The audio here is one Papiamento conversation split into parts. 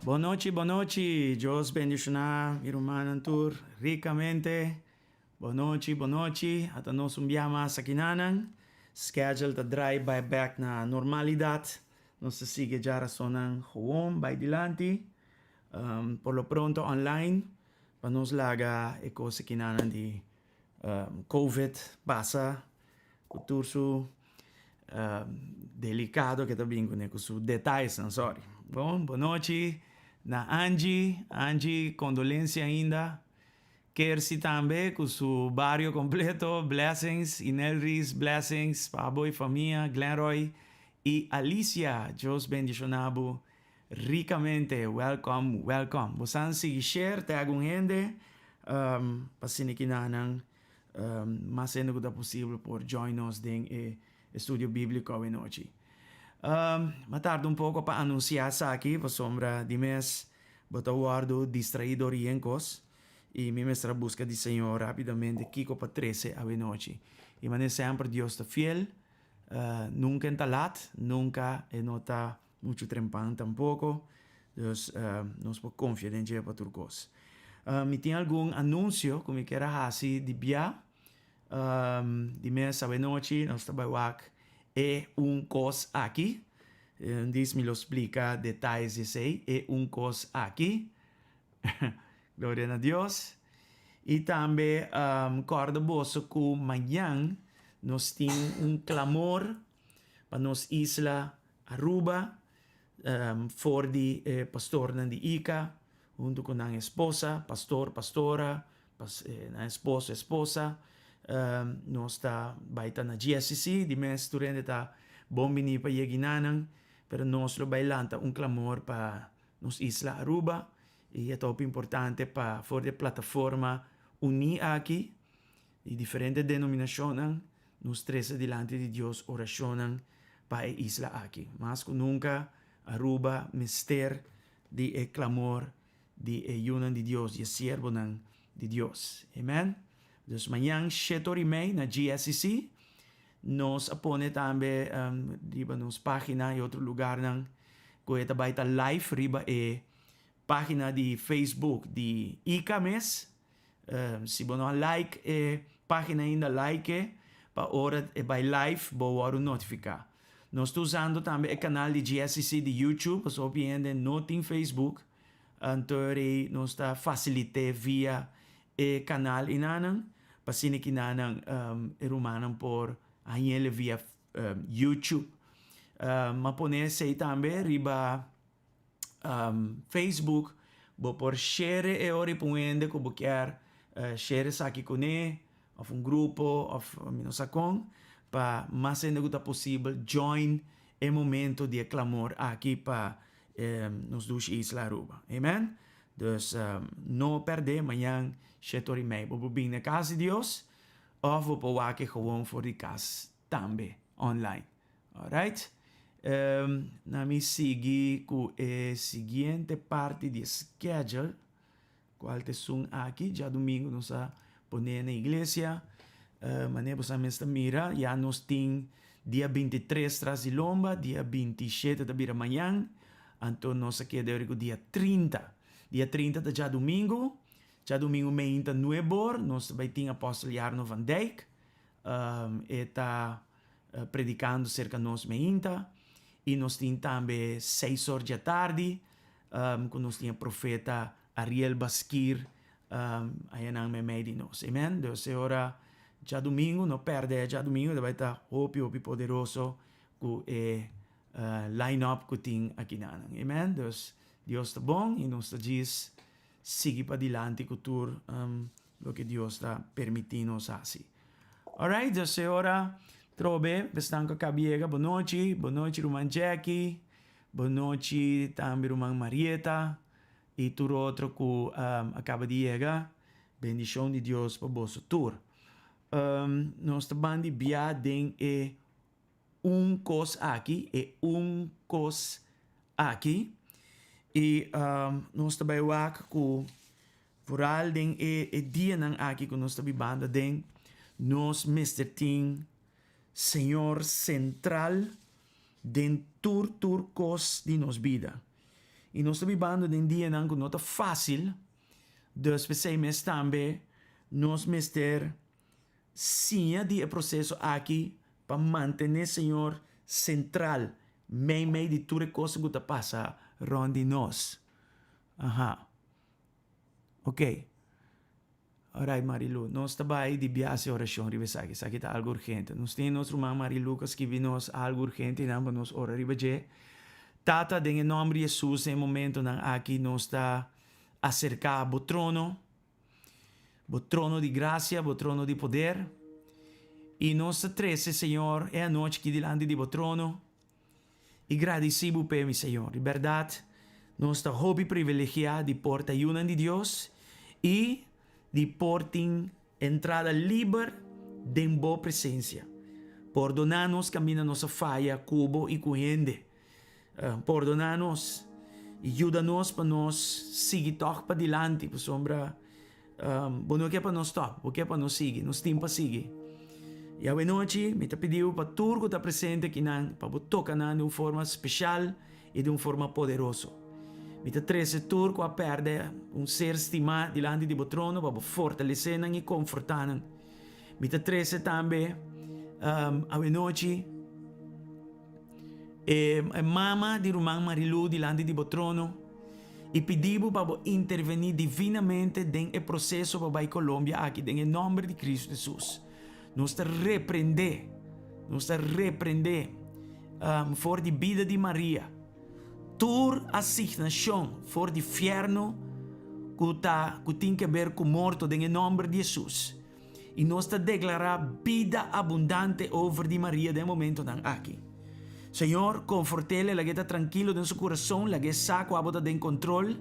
Bon nochi, bon nochi. Dios bendiciona mi rumannan tur ricamente. Bon nochi, bon nochi. Ata nos un bia mas akinanan. Schedule ta draai bai bek na normalidad. Nos ta sigui djarasonnan gewoon bai dilanti. Por lo pronto online pa nos laga e kos akinanan di Covid pasa ku tur su delicado ke ta bin kuné ku su detayesnan sorry. Bon, bon nochi na Angie. Angie kondolensia ainda. Kersi tambe ku su bario kompleto, blessings, Inelris blessings pa abo i famia, Glenroy i Alicia, Dios bendishona bo rikamente, welcome welcome. Bo san sigui share te algun hende pa asina kinanan mas hende ku ta posibel por join nos den e estudio bíbliko awenochi. M'a tarda un poko pa anunsiá esaki pasobra di mes bo ta wòrdu distraí dor yen kos i mi mester a buska di Señor rápidamente kiko pa trese awenochi. I manera semper Dios ta fiel, nunka e ta lat, nunka e no ta muchu trempan tampoko, dus nos por konfia den dje pa tur kos. Mi tin algun anunsio ku mi kier a hasi di bia. Di mes awenochi nos ta bai wak e un kos aki. Dis mi lo splika detayes di esei, e un kos aki. Gloria na Dios. I tambe kòrda boso ku mañan nos tin un klamor pa nos isla Aruba for di e pastornan di Ica huntu ku nan esposa, pastor, pastora, nan esposo, esposa. Nos ta bai ta na GSCC, di mes tur hende ta bon bini pa yega inanan, pero nos lo bai lanta un clamor pa nos isla Aruba y e ta hopi importante pa for di e plataforma uni aki di diferente denominacionnan nos trece dilanti di Dios oracionnan pa e isla aki. Mas cu nunca Aruba mester di e clamor di e yunan di Dios, di e siervonan di Dios. Amen. Dus mañan shete ora i mei na GSCC. Nos a pone tambe riba nos pagina i otro lugarnan ku e ta bai ta live riba e pagina di Facebook di ICA mes. Si bo no a like e pagina ainda like e pa ora e bai live bo wòrdu notifiká. Nos ta usando tambe e kanal di GSCC di YouTube pasobra hopi hende no tin Facebook anto rei nos ta fasilit'é via e kanal enanan pa asina kinanan e rumannan por hañ'el via YouTube. M'a pone esei tambe riba Facebook bo por share e ora pa un hende ku bo kier share esaki kuné òf un grupo òf mi no sa kon pa mas hende ku ta posibel join e momento di e klamor aki pa nos dushi isla Aruba. Amen. Dus no pèrdè mañan shete ora i mei. Bo por bini na kas di Dios òf bo por wak e gewoon for di kas tambe online. Alright. Na mi sigui ku e siguiente parti di e schedule. Cual ta esun aki? Djadumingu nos a pone na iglesia. Manera bo sa mes ta mira, ya nos tin dia 23 tras di lomba, dia 27 ta bira mañan, anto nos a keda ori ku dia 30. Dia 30 ta djadumingu, djadumingu meinta nuebor nos ta bai tin Apostel Jarno van Dijk. E ta predicando cerca nos meinta. Y nos tin tambe seis or djatardi cu nos tin e profeta Ariel Baskir ayanan meimei di nos. Amen. Dus e ora djadumingu, no perde e djadumingu, ta bai ta hopi hopi poderoso cu e line up cu tin akinanan. Amen. Dus Dios ta bon y nos ta djis sigui padilanti cu tur loke Dios ta permiti nos haci. Alright, dus e ora trobe besnan cu a caba yega, bonochi, bonochi ruman Jackie, bonochi tambe ruman Marieta y tur otro cu a caba di yega. Bendicion di Dios pa boso tur. Nos ta ban di bia den e un cos aki, e un cos aki. Y nos ta bay wak cu Vooral den e e dianan aki ku nos ta bibando aden, nos mester tin Señor sentral den tur tur kos di nos bida. I nos ta bibando den dianan ku no ta fásil, dus p'esei mes tambe nos mester siña di e proseso aki pa mantené Señor sentral meimei di tur e kosnan ku ta pasa rònt di nos. Aha. Ok. Alright Marilu, nos ta bai di biasi orashon riba esaki. Esaki ta algu urgente. Nos tin nos ruman Marilu ku a skibi nos algu urgente einan pa nos ora riba dje. Tata, den e nòmber di Hesus, den e momentonan aki nos ta aserká bo trono, bo trono di grasia, bo trono di poder. I nos ta trese, Señor, e anochi aki dilanti di bo trono. I gradisí bo p'e, mi Señor. Di bèrdat, nos ta hopi privilegiá di por ta yunan di Dios i di por tin entrada liber den bo presensia. Pordoná nos kaminda nos a faya ku bo i ku hende. Pordoná nos i yuda nos pa nos sigui tòg padilanti, pasobra Bo no ke pa nos stòp, bo ke pa nos sigui, nos tin pa sigui. I awenochi mi ta pidi bo pa tur ku ta presente akinan pa bo toka nan di un forma speshal i di un forma poderoso. Mi ta trese tur ku a pèrdè un ser stimá dilanti di bo trono pa bo fortalesé nan i konfortá nan. Mi ta trese tambe awenochi e mama di ruman Marilou dilanti di bo trono. I pidi bo pa bo intervení divinamente den e proseso pa bai Colombia aki den e nòmber di Cristo Hesus. Nos ta reprendé, nos ta reprendé for di bida di Maria tur asignashon for di fièrnu ku ta ku tin ke ber ku morto den e nòmber di Hesus. I nos ta deklará bida abundante over di Maria den e momentonan aki. Señor, konfort'el, lag'é ta trankilo den su kurason, lag'é sa ku abo ta den kontrol.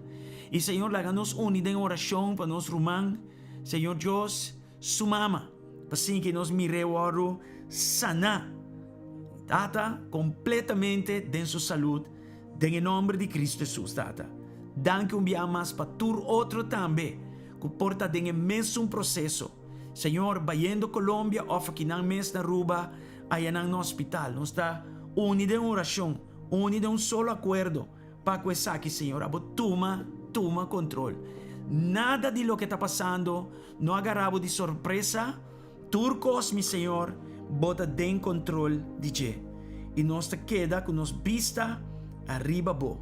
I Señor, laga nos uni den orashon pa nos ruman, Señor Dios, su mama, pa sinki nos mir'é wòrdu saná, Tata, kompletamente den su salud, den e nòmber di Kristu Hesus, Tata. Danki un bia mas pa tur otro tambe. Ku por ta den e mesun proseso. Señor, bayendo Colombia of akinan mes na Aruba, ayanan na hospital. Nos ta uni den oracion, uni den un solo acuerdo pa cu esaki, Señor. Abo tuma, tuma control. Nada di loke ta pasando no a gara bo di sorpresa. Tur cos, mi Señor, bo ta den control di dje. I nos ta keda cu nos bista ariba bo.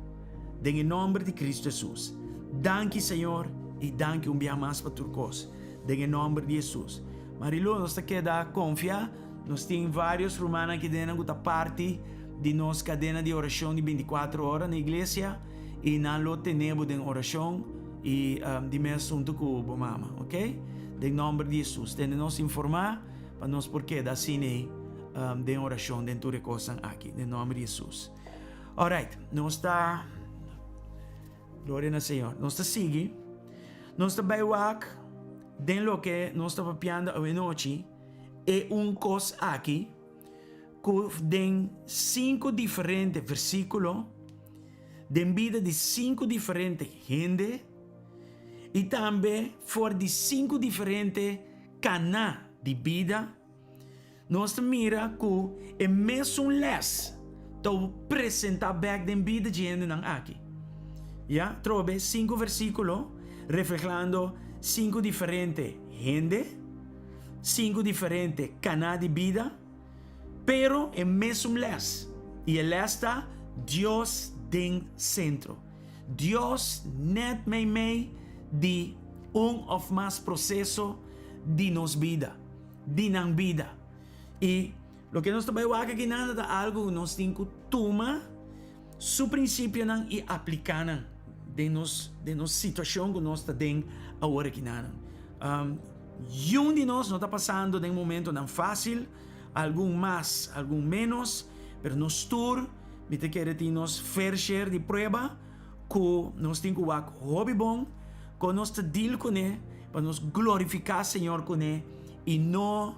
Den e nomber di Cristo Jesus. Danki Señor y danki un bia mas pa tur cos. Den e nomber di Jesus. Marilu, nos ta keda confia. Nos tin varios rumannan aki den nan cu ta parti di nos cadena di oracion di binticuatro ora na iglesia y nan lo tene bo den oracion y di mes hunto cu bo mama, ok? Den nomber di Jesus. Tene nos informa pa nos por keda asina den oracion den tur e cosnan aki. Den nomber di Jesus. Alright, nos ta. Gloria na Señor. Nos ta sigui. Nos ta bai wak den loke nos ta papiando awe nochi, e un kos aki, ku den sinku diferente versíkulo, den bida di sinku diferente hende, i tambe for di sinku diferente kaná di bida, Nos ta mira ku e mesun lès ta presentá bèk den bida dje hendenan aki. Ya, trobe sinku versíkulo reflehando sinku diferente hende, sinku diferente kaná di bida, pero e mesun lès. I e lès ta Dios den sentro. Dios nèt meimei di un òf mas proseso di nos bida. Di nan bida. I loke nos ta bai wak aki nan ta algu ku nos tin ku tuma su prinsipionan i apliká nan den nos den nos situashon ku nos ta den awor aki nan. Yun di nos no ta pasando den momentonan fásil, algun mas, algun ménos, pero nos tur mi ta kere tin nos fair share di prueba ku nos tin ku wak hopi bon kon nos ta deal kuné pa nos glorifiká Señor kuné i no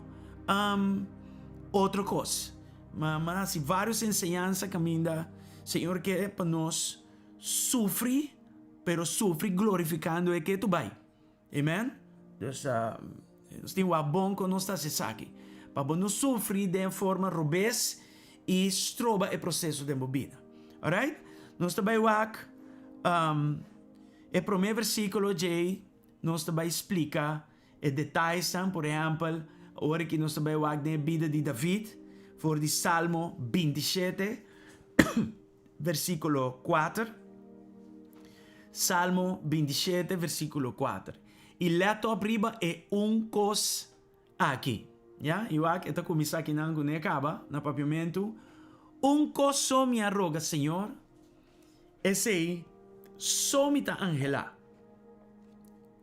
otro kos. Ma m'a hasi vários enseñansa kaminda Señor ke pa nos sufri, pero sufri glorifikando e ke tu bai. Amen? Dus nos tin wak bon kon nos ta hasi esaki. Pa bo no sufri den forma robes i stroba e proseso den bo bida. Alright? Nos ta bai wak e promé versíkulo djei nos ta bai splika e detayenan. Por ehèmpel, ora ki nos ta bai wak den e bida di David, for di Salmo 27. Versíkulo kuater. Salmo 27, versíkulo kuater. I lèt op riba e un kos aki. Ya, i wak e ta kuminsá akinan ku ne kaba na papiamentu, Un kos so mi a roga Señor, esei so mi ta anhelá,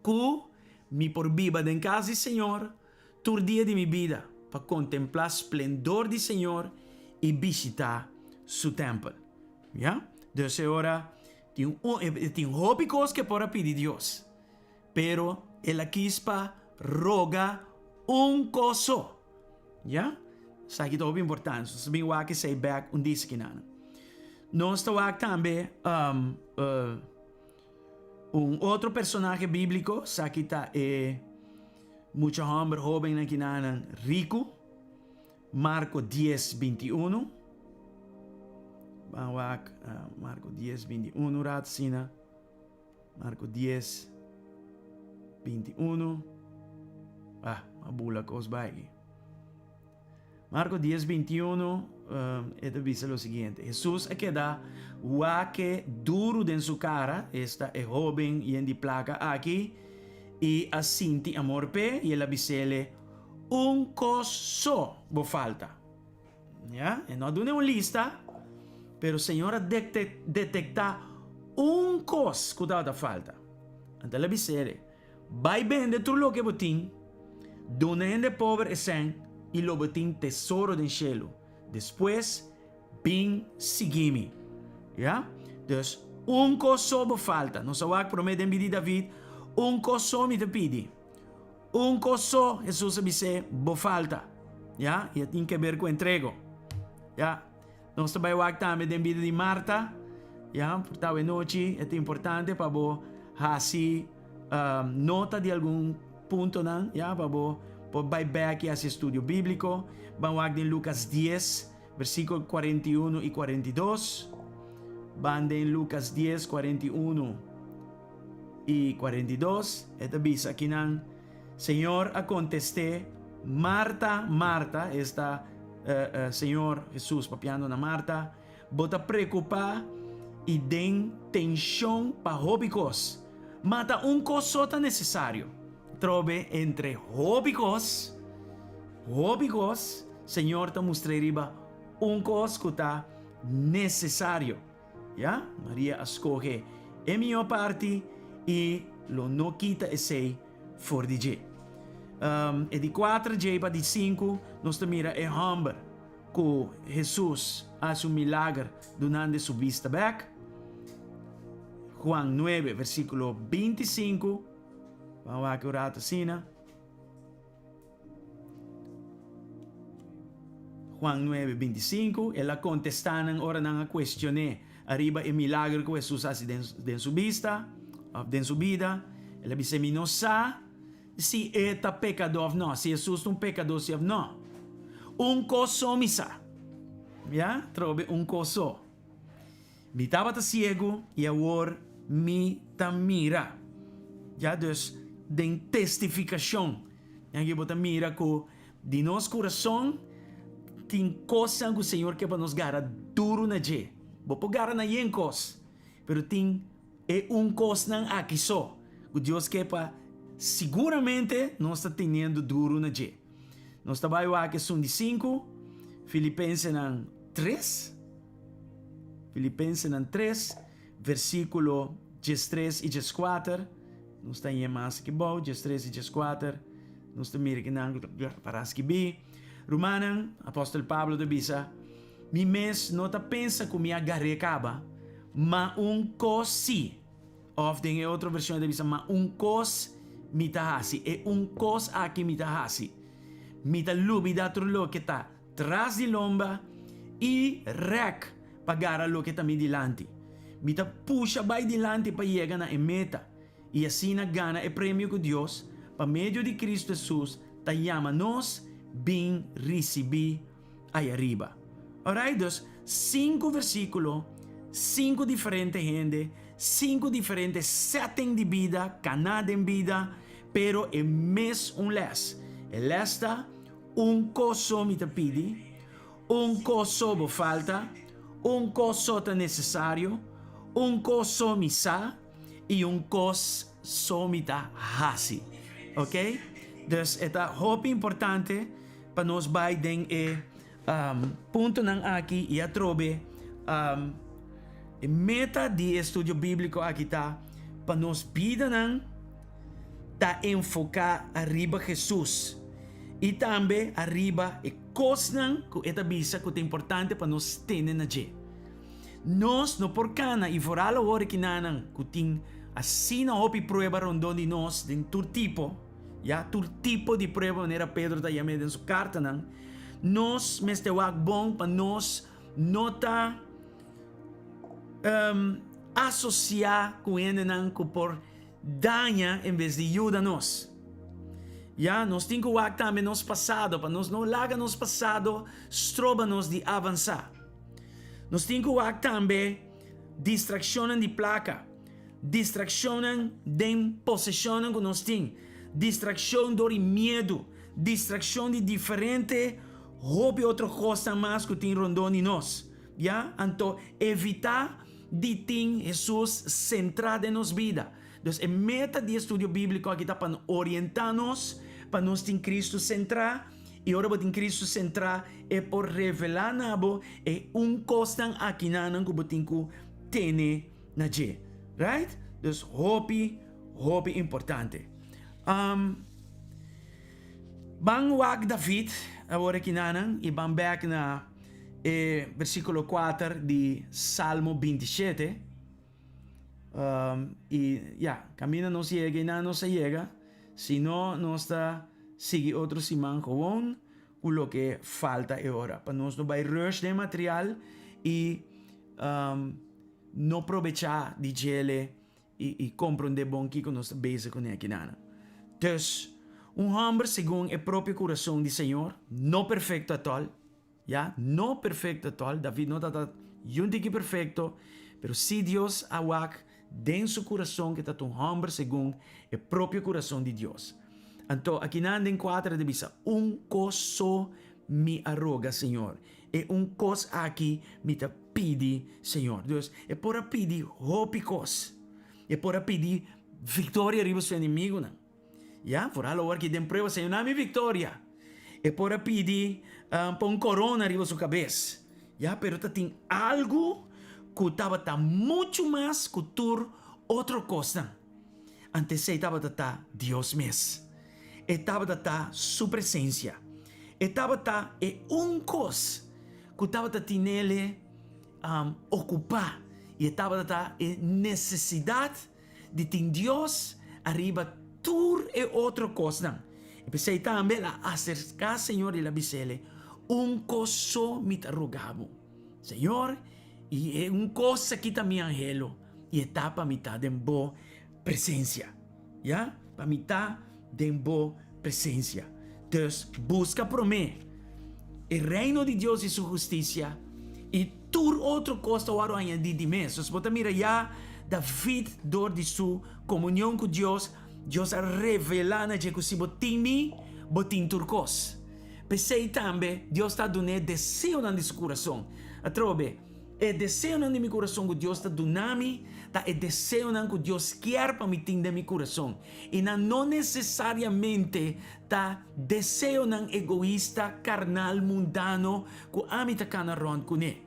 ku mi por biba den kas di Señor Tur dia di mi bida pa kontemplá splendor di Señor i bishitá Su tèmpel. Ya? Dus e ora tin un, e tin hopi kos ku e por a pidi Dios, pero el a kis pa roga un kos so. Ya? Esaki ta hopi importante. Nos ta bin wak esei bèk un disa kinan. Nos ta wak tambe un otro personahe bíbliko, esaki ta e. Mucha hòmber hóbennan kinanan riku, Marko dies, 21. Ban wak Marko dies, 21 rat asina. Marko dies, 21. Ah, m'a bula kos bai aki. Marko dies, 21, e ta bisa lo siguiente, Hesus a keda wak-e duru den su kara, esta e hóben yen di plaka aki, i a sinti amor p'e, i el a bis'ele, Un kos so bo falta. Ya, e no a dun'e un lista, pero Señor a detektá un kos ku tabata falta. Anto el a bis'ele, Bai bende tur loke bo tin, duna hende pober e sèn i lo bo tin tesoro den shelu. Despues, bin sigui mi. Ya? Dus, un kos so bo falta. Nos a wak promé den bida di David, Un kos so mi ta pidi. Un kos so, Hesus a bis'é, bo falta. Ya? I a tin keber ku entrego. Ya? Nos ta bai wak tambe den bida di Marta. Ya, por ta awenochi e ta importante pa bo hasi nota di algun puntonan, ya, pa bo por bai bek i hasi estudio bíbliko. Ban wak den Lukas dies, versíkulo 41 i 42. Ban den Lukas dies, 41 i 42. E ta bisa akinan, Señor a kontest'é, Marta, Marta, esta Señor Hesus papiando na Marta, bo ta preokupá i den tenshon pa hopi kos, ma ta un kos so ta nesesario. Trobe entre hopi kos, hopi kos, Señor ta mustr'é riba un kos ku ta nesesario. Ya, Maria a skohe e mihó parti i lo no kita esei for di dje. E di kuater dje pa di sinku nos ta mira e hòmber ku Hesus a hasi un milager dunando su bista bèk. Juan 9, versíkulo 25. Ban wak un rato asina. Juan 9, 25. El a kontestá nan ora nan a kuestion'é ariba e milagro ku Hesus a hasi den, den su bista, òf den su bida. El a bisa, Mi no sa si e ta pekadó òf nò, si Hesus ta un pekadó si òf nò. Un kos so mi sa. Ya, trobe un kos so. Mi tabata siegu i awor mi ta mira. Ya dus den testifikashon aki bo ta mira ku di nos kurason tin kosnan ku Señor ke pa nos gara duru na dje. Bo por gara na yen kos, pero tin e un kosnan aki so ku Dios ke pa siguramente nos ta teniendo duru na dje. Nos ta bai wak esun di sinku, Filipensenan tres. Filipensenan 3, versíkulo 13 i 14. Nos ta haña mas aki bou, 13 i 14. Nos ta mira kinan ku ta para skibí. Rumannan, apòstel Pablo ta bisa, Mi mes no ta pensa ku mi a gar'é kaba, ma un kos sí. Òf den e otro vershon e ta bisa, Ma un kos mi ta hasi. E un kos aki mi ta hasi. Mi ta lubidá tur loke ta Tras di lomba i rèk pa gara loke ta mi dilanti. Mi ta pusha bai dilanti pa yega na e meta i asina gana e premio ku Dios, pa medio di Kristu Hesus, ta yama nos bin risibí ayariba. Orait, dus, sinku versíkulo, sinku diferente hende, sinku diferente setting di bida, kaná den bida, pero e mes un lès. E lès ta. Un kos so mi ta pidi, un kos so bo falta, un kos so ta nesesario, un kos so mi sa i un kos so mi ta hasi. Ok? Dus e ta hopi importante pa nos bai den e puntonan aki i atrobe e meta di e studio bíbliko aki ta pa nos bidanan ta enfoká ariba Hesus i tambe ariba e kosnan ku e ta bisa ku ta importante pa nos tene na dje. Nos no por kana i foral awor e kinanan ku tin asina hopi prueba rondó di nos den tur tipo, ya, tur tipo di prueba manera Pedro ta yam'é den su kartanan, nos mester wak bon pa nos no ta asosiá ku hendenan ku por daña en bes di yuda nos. Ya, nos tin ku wak tambe nos pasado pa nos no laga nos pasado stroba nos di avansá. Nos tin ku wak tambe distrakshonnan di plaka, distrakshonnan den poseshonnan ku nos tin, distrakshon dor di miedu, distrakshon di diferente hopi otro kosnan mas ku tin rondó di nos. Ya, anto evitá di tin Hesus sentrá den nos bida. Dus e meta di e studio bíbliko aki ta pa orientá nos pa nos tin Kristu sentrá, i ora bo tin Kristu sentrá, e por revelá na bo e un kosnan akinanan ku bo tin ku tene na dje. Right? Dus hopi, hopi importante. Um, ban wak David awor akinanan i ban bèk na E versíkulo kuater di Salmo 27. Um, i ya, kaminda nos yega i nan nos a yega. Si no, nos ta sigui otro siman gewoon ku loke falta e ora. Pa nos no bai rush den material i um, no probechá di djele i, i komprondé bon kiko nos ta bezig kuné akinana. Dus, un hòmber segun e propio kurason di Señor, no perfekto atòl, ya, no perfekto atòl, David no tabata yun tiki perfekto, pero sí Dios a wak den su kurason ke tabata un hòmber segun e propio kurason di Dios. Anto, akinan den kuater e ta bisa, Un kos so mi a roga Señor, e un kos aki mi ta pidi Señor. Dus, e por a pidi hopi kos. E por a pidi viktoria riba su enemigunan. Ya, foral awor ki den prueba, Señor, na mi viktoria. E por a pidi pa un korona riba su kabes. Ya, pero ta tin algu ku tabata muchu mas ku tur otro kosnan. Anto esei tabata ta Dios mes. E tabata ta su presensia. E tabata e un kos ku tabata tinele okupá. I e tabata ta e nesesidat di tin Dios ariba tur e otro kosnan. I p'esei tambe el a aserká Señor i el a bis'Ele, Un kos so mi ta roga bo, Señor, i e un kos aki ta mi anhelo, i e ta pa mi ta den bo presensia. Ya, pa mi ta den bo presensia. Dus, buska promé e Reino di Dios i su hustisia, i tur otro kos ta wòrdu añadí di mes. Dus bo ta mira ya David dor di su komunion ku Dios, Dios a revelá na dje ku si bo tin mi, bo tin tur kos. P'esei tambe Dios ta dun'é deseonan di su kurason. Atrobe, E deseonan di mi kurason ku Dios ta duna mi ta e deseonan ku Dios kier pa mi tin den mi kurason, i nan no nesesariamente ta deseonan egoista, karnal, mundano ku ami ta kana rònt kuné.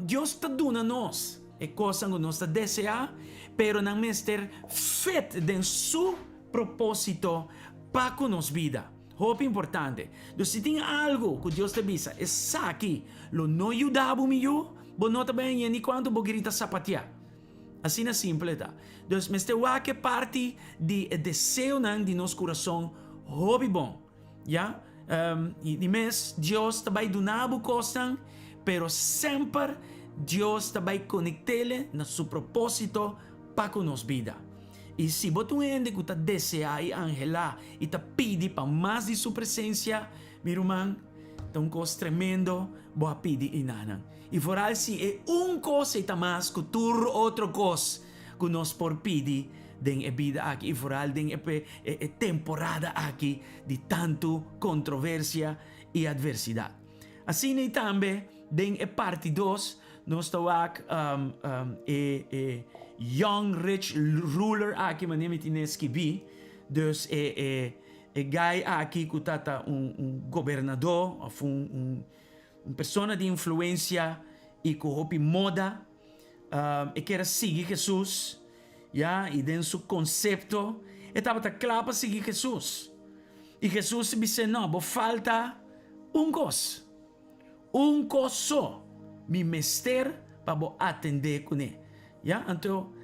Dios ta duna nos e kosnan ku nos ta deseá, pero nan mester fit den su propósito pa ku nos bida. Hopi importante. Dus si tin algu ku Dios ta bisa, esaki lo no yuda bo mi yu, bo no ta bai hañ'é ni kuantu bo grita sapatiá. Asina simpel e ta. Dus mester wak e parti di e deseonan di nos kurason hopi bon. Ya. I di mes Dios ta bai duna bo kosnan, pero semper Dios ta bai konekt'é na su propósito pa ku nos bida. I si bo ta un hende ku ta deseá i anhelá i ta pidi pa mas di su presensia, mi ruman, ta un kos tremendo bo a pidi i nanan. I foral si e un kos ei ta mas ku tur otro kos ku nos por pidi den e bida aki i foral den e temporada aki di tantu kontroversia i atversidat. Asina i tambe den e parti dos nos ta wak e e young rich ruler aki manera mi tin eskibí, dus e e e guy aki ku ta ta un un gobernadó òf un un un persona di influensia i ku hopi moda, e kier a sigui Hesus, ya, i den su konsepto e tabata kla pa sigui Hesus. I Hesus a bis'é, No, bo falta un kos. Un kos so mi mester pa bo atendé kuné. Ya, anto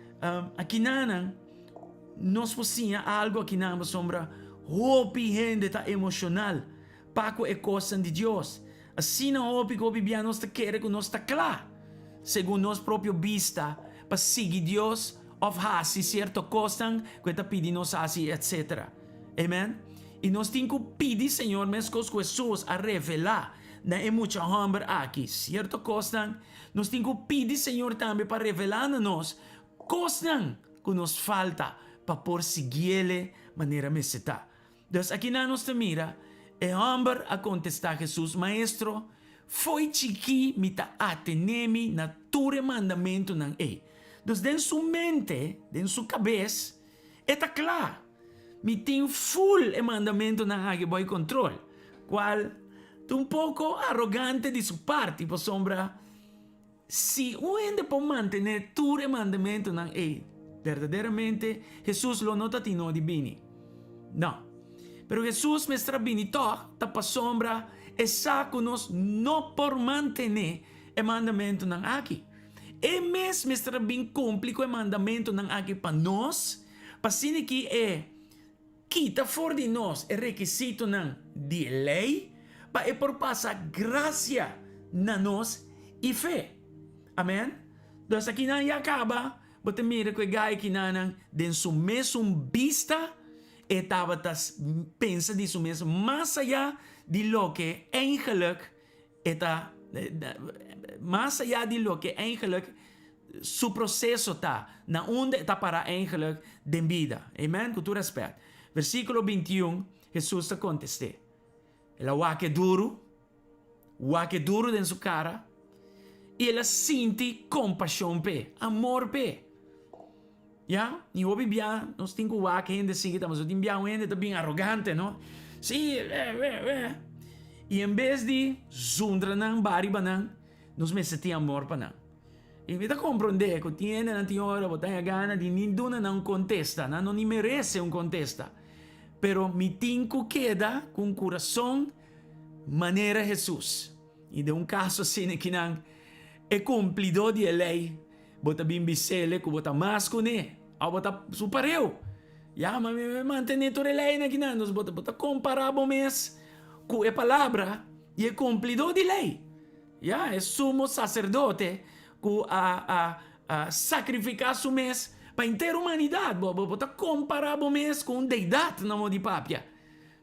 akinanan nos por siña algu akinan pasobra hopi hende ta emoshonal pa ku e kosnan di Dios. Asina hopi ku hopi bia nos ta kere ku nos ta kla, segun nos propio bista, pa sigui Dios òf hasi sierto kosnan ku e ta pidi nos hasi, etsetera. Amen. I nos tin ku pidi Señor meskos ku Hesus a revelá na e mucha hòmber aki sierto kosnan, nos tin ku pidi Señor tambe pa revelá na nos kosnan ku nos falta pa por siguiele manera mester ta. Dus akinan nos ta mira, e hòmber a kontestá Hesus, Maestro, fo'i chikí mi ta atené mi na tur e mandamentunan ei. Dus den su mente, den su kabes, E ta kla! Mi tin ful e mandamentunan aki bou kontrol, kual ta un poko arogante di su parti, pasobra si un hende por mantené tur e mandamentunan ei, berdaderamente Hesus lo no ta tin no di bini. No. Pero Hesus mester a bini tòg, ta pasobra e sa ku nos no por mantené e mandamentunan aki. E mes mester a bin kumpli ku e mandamentunan aki pa nos, pa asina ki e kita for di nos e rekisitonan di e lei, pa e por pasa grasia na nos i fe. Amen. Dus akinan ya kaba, bo ta mira ku e gai akinanan den su mesun bista e tabata pensa di su mes mas ayá di loke eigenlik E ta mas allá di loke eigenlijk su proceso ta, na unda e ta para eigenlijk den bida. Amen? Ku tur respet. Versíkulo bintiun, Hesus ta kontest'é. El a wak e duru, wak e duru den su kara, i el a sinti kompashon p'e, amor p'e. Ya, i hopi bia nos tin ku wak hende sigui ta, pasobra tin bia un hende ta bin arogante, no? Sí, eh, eh, eh. I en bes di zundra nan, ba riba nan, nos mester tin amor pa nan. I mi ta komprondé ku tin hendenan tin ora bo ta haña gana di ni duna nan un kontesta, nan no ni merese un kontesta. Pero mi tin ku keda ku un kurason manera Hesus. I den un kaso asina kinan e kumplidó di e lei. Bo ta bin bis'ele ku bo ta mas kuné, òf bo ta su pareu. Ya, ma mi a mantené tur e leinan akinan. Dus bo ta kompará bo mes ku e Palabra i e kumplidó di lei. Ya, e sumo saserdote ku a a sakrifiká su mes pa henter humanidat. Bo bo ta kompará bo mes ku un deidat na modo di papia.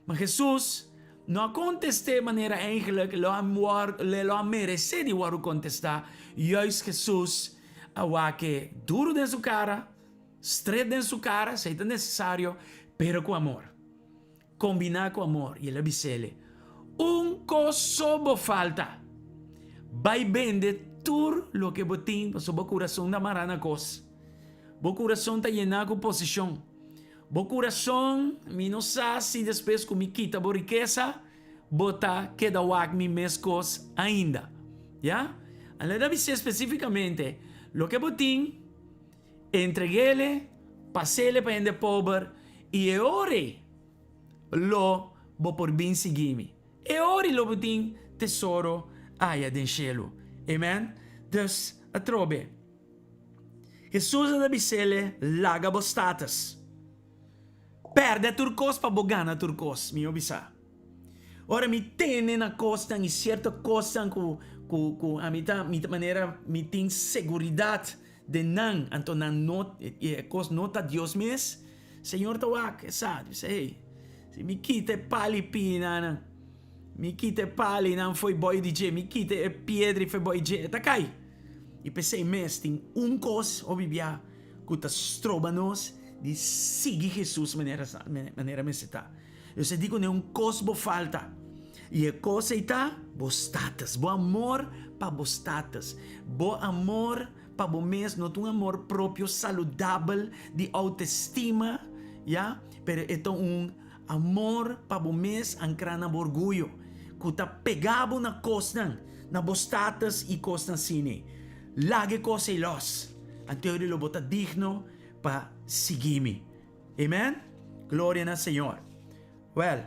Ma Hesus no a kontest'é manera eigenlijk lo a lo a meresé di wòrdu kontestá. Juist Hesus a wak-e duru den su kara, stret den su kara, esei ta nesesario, pero ku amor. Kombiná ku amor, i el a bis'é, Un kos so bo falta. Bai bende tur loke bo tin, pasobra bo kurason ta mará na kos. Bo kurason ta yená ku posishon. Bo kurason, mi no sa si despues ku mi kita bo rikesa, bo ta keda wak mi meskos ainda. Ya? El a bis'é spesífikamente, Loke bo tin, Entreg'ele, pas'ele pa hende pober, i e ora ei lo bo por bin sigui mi. E ora ei lo bo tin tesoro aya den shelu. Amen. Dus, atrobe, Hesus a ta bis'ele, Laga bo status. Pèrdè tur kos pa bo gana tur kos, mi a bisa. Ora mi tene na kosnan i sierto kosnan ku ku ku ami ta mi ta manera mi tin seguridat den nan, anto nan no e kos no ta Dios mes, Señor ta wak e sa, di bisa hey, si mi kita e pali pinanan, mi kita e palinan fo'i boi di dje, mi kita e piedra fo'i boi dje, e ta kai. I p'esei mes tin un kos hopi bia ku ta stroba nos di sigui Hesus manera manera mester ta. Dios a di ku un kos bo falta, i e kos ei ta bo status, bo amor pa bo status, bo amor pa bo mes no ta un amor propio saludabel di outestima, ya, pero e ta un amor pa bo mes ankrá na bo orguyo, ku ta pega bo na kosnan, na bo status i kosnan asina. Laga e kos ei lòs, anto lo bo ta digno pa sigui mi. Amen? Gloria na Señor. Well,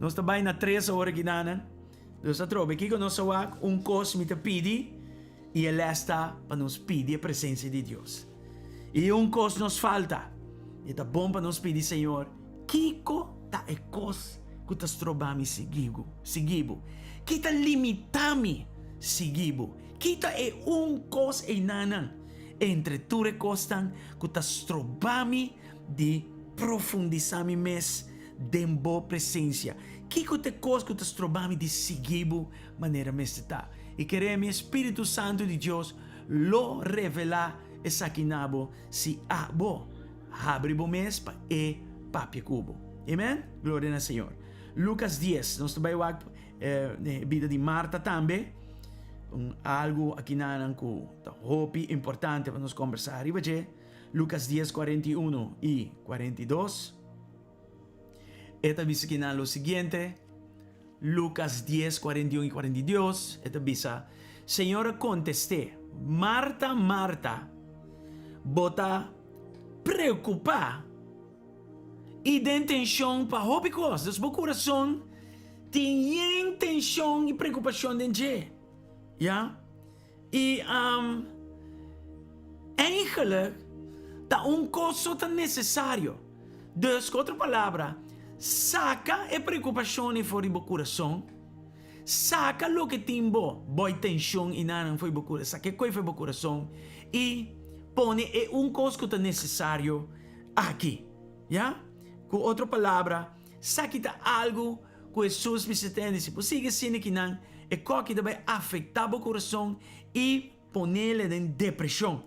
nos ta bai na tres ora kidanan. Nos ta trobe kiko nos a wak, un kos mi ta pidi i e les ta pa nos pidi e presensia di Dios. I un kos nos falta, i ta bon pa nos pidi Señor, kiko ta e kos ku ta stroba mi sigui bo? Sigui bo. Ki ta limita mi sigui bo? Ki ta e un kos einanan entre tur e kosnan ku ta stroba mi di profundisá mi mes den bo presensia? Kiko ta e kos ku ta stroba mi di sigui bo manera mester ta? I kere mi e Spiritu Santu di Dios lo revelá esaki na bo si abo habri bo mes pa e papia ku bo. Amen? Gloria na Señor. Lucas dies, nos ta bai wak e bida di Marta tambe, un algu akinanan ku ta hopi importante pa nos kombersá riba dje. Lucas dies, 41 i 42. E ta bisa kinan lo siguiente, Lucas dies, 41 i 42, e ta bisa, Señor a kontest'é, Marta, Marta, bo ta preokupá i den tenshon pa hopi kos. Dus bo kurason tin yen tenshon i preokupashon den dje. Ya. I eigenlijk ta un kos so ta nesesario. Dus, ku otro palabra, saka e preokupashonnan for di bo kurason, saka loke tin bo boi tenshon i nannan for di bo kurason, saka e koi for di bo kurason i pone e un kos ku ta nesesario aki. Ya? Ku otro palabra, saki ta algu ku Hesus mester tende. Si bo sigui asina kinan, e koki ta bai afektá bo kurason i ponele den depreshon.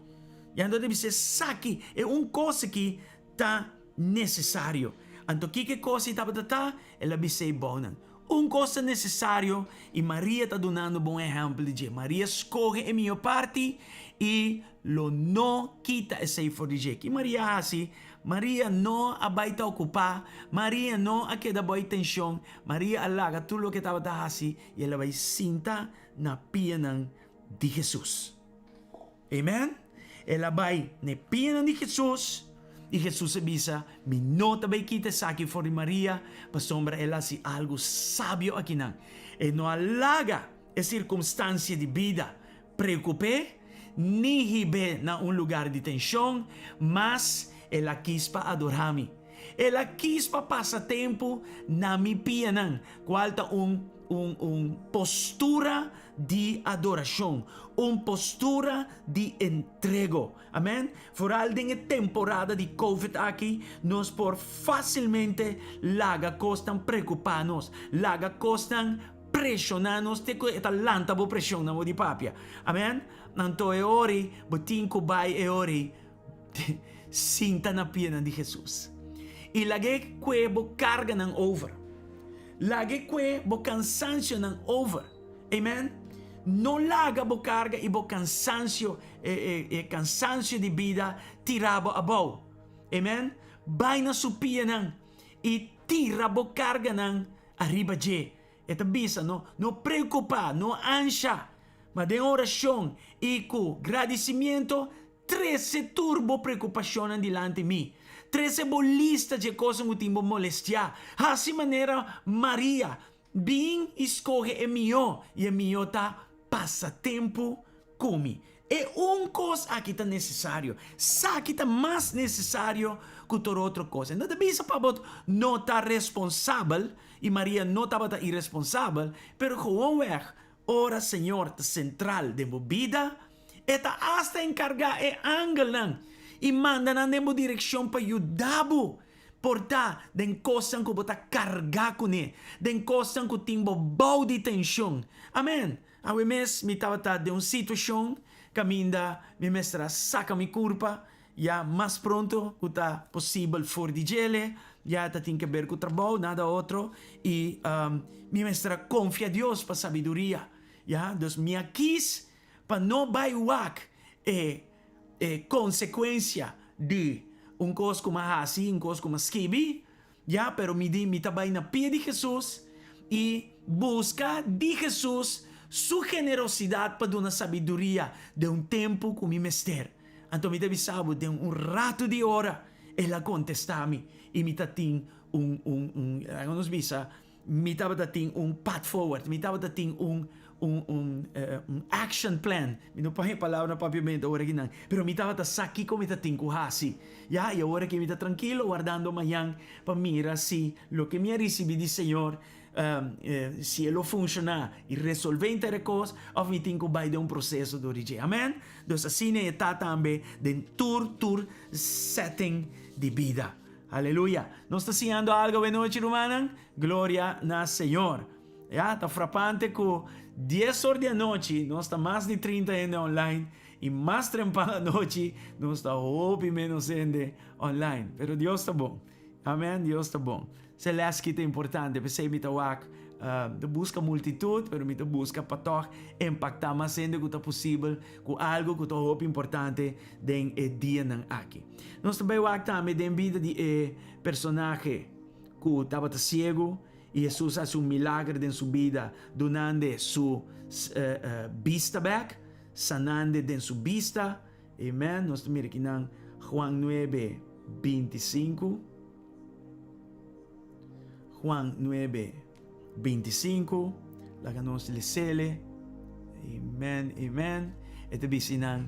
I anto ta bisa esaki, e un kos aki ta nesesario. Anto kiko e kos ei tabata ta? El a bisa e bounan, Un kos ta nesesario i Maria ta dunando bo un ehèmpel di dje. Maria skohe e mihó parti i lo no kita esei for di dje. Ki Maria a hasi? Maria no a bai ta okupá, Maria no a keda bou e tenshon, Maria a laga tur loke e tabata hasi i el a bai sinta na pianan di Hesus. Amen. El a bai na e pianan di Hesus i Hesus a bisa, Mi no ta bai kita esaki for di Maria, pasobra el a hasi algu sabio akinan. E no a laga e sirkunstansia di bida preokup'é. ni hib'é na un lugar di tenshon, mas el a kis pa adorá mi. El a kis pa pasa tempu na mi pianan, kual ta un un un postura di adorashon, un postura di entrego. Amen. Foral den e temporada di Covid aki, nos por fásilmente laga kosnan preokupá nos, laga kosnan preshoná nos te ku e ta lanta bo preshon na bo di papia. Amen. Anto e ora bo tin ku bai e ora sinta na pianan di Hesus i lag'é kue bo karganan over. Lag'é kue bo kansansionan over. Amen. No laga bo karga i bo kansansio, e, e, e kansansio di bida tira bo abou. Amen. Bai na su pianan i tira bo karganan ariba dje. E ta bisa, no, no preokupá, no ansha, ma den orashon i ku gradisimiento Trese tur bo preokupashonnan dilanti mi. Trese bo lista dje kosnan ku tin bo molestiá. Hasi manera Maria, bin i skohe e mihó, i e mihó ta pasa tempu ku mi. E un kos aki ta nesesario. Saki ta mas nesesario ku tur otro kos. E no ta bisa pa bo no ta responsabel, i Maria no tabata iresponsabel, pero gewoonweg Ora Señor ta sentral den bo bida, E ta asta enkargá e angelnan i manda nan den bo direkshon pa yuda bo por ta den kosnan ku bo ta kargá kuné, den kosnan ku tin bo bou di tenshon. Amèn! Awe mes mi tabata den un situashon kaminda mi mester a saka mi kurpa Ya mas pronto ku ta posibel for di djele, ya ta tin ke ber ku trabou, nada otro, i mi mester a konfia Dios pa sabiduria, ya. Dus mi a kis pa no bai wak e e konsekuensia di un kos ku mi a hasi, un kos ku mi a skibi, Ya, pero mi di, mi ta bai na pia di Hesus i buska di Hesus su generosidat pa duna sabiduria den un tempu ku mi mester. Anto mi ta bisa bo, den un ratu di ora el a kontestá mi i mi ta tin un, un, un, laga nos bisa, mi tabata tin un path forward, mi tabata tin un, un, un, un action plan, mi no por haña palabra na papiamento awor akinan, pero mi tabata sa kiko mi ta tin ku hasi. Ya, i awor aki mi ta trankilo wardando mañan pa mira si loke mi a risibí di Señor, si e lo funshoná i resolvé henter e kos òf mi tin ku bai den un proseso dor di dje. Amèn? Dus asina e ta tambe den tur tur setting di bida. Aleluya! Nos ta siñando algu awenochi, rumannan? Gloria na Señor! Ya, ta frapante ku dies or di anochi nos ta mas di trinta hende online i mas trempan anochi nos ta hopi menos hende online. Pero Dios ta bon. Amen, Dios ta bon. Se les ki ta importante, p'esei mi ta wak ta buska multitut, pero mi ta buska pa tòg impaktá mas hende ku ta posibel ku algu ku ta hopi importante den e dianan aki. Nos ta bai wak tambe den bida di e personahe ku tabata siegu. I Hesus a hasi un milager den su bida, dunand'e su bista bèk, sanand'e den su bista. Amen. Nos ta mira kinan Juan nuebe, bintisinku. Juan nuebe, bintisinku. Laga nos les'ele. Amen, amen. E ta bisa nan,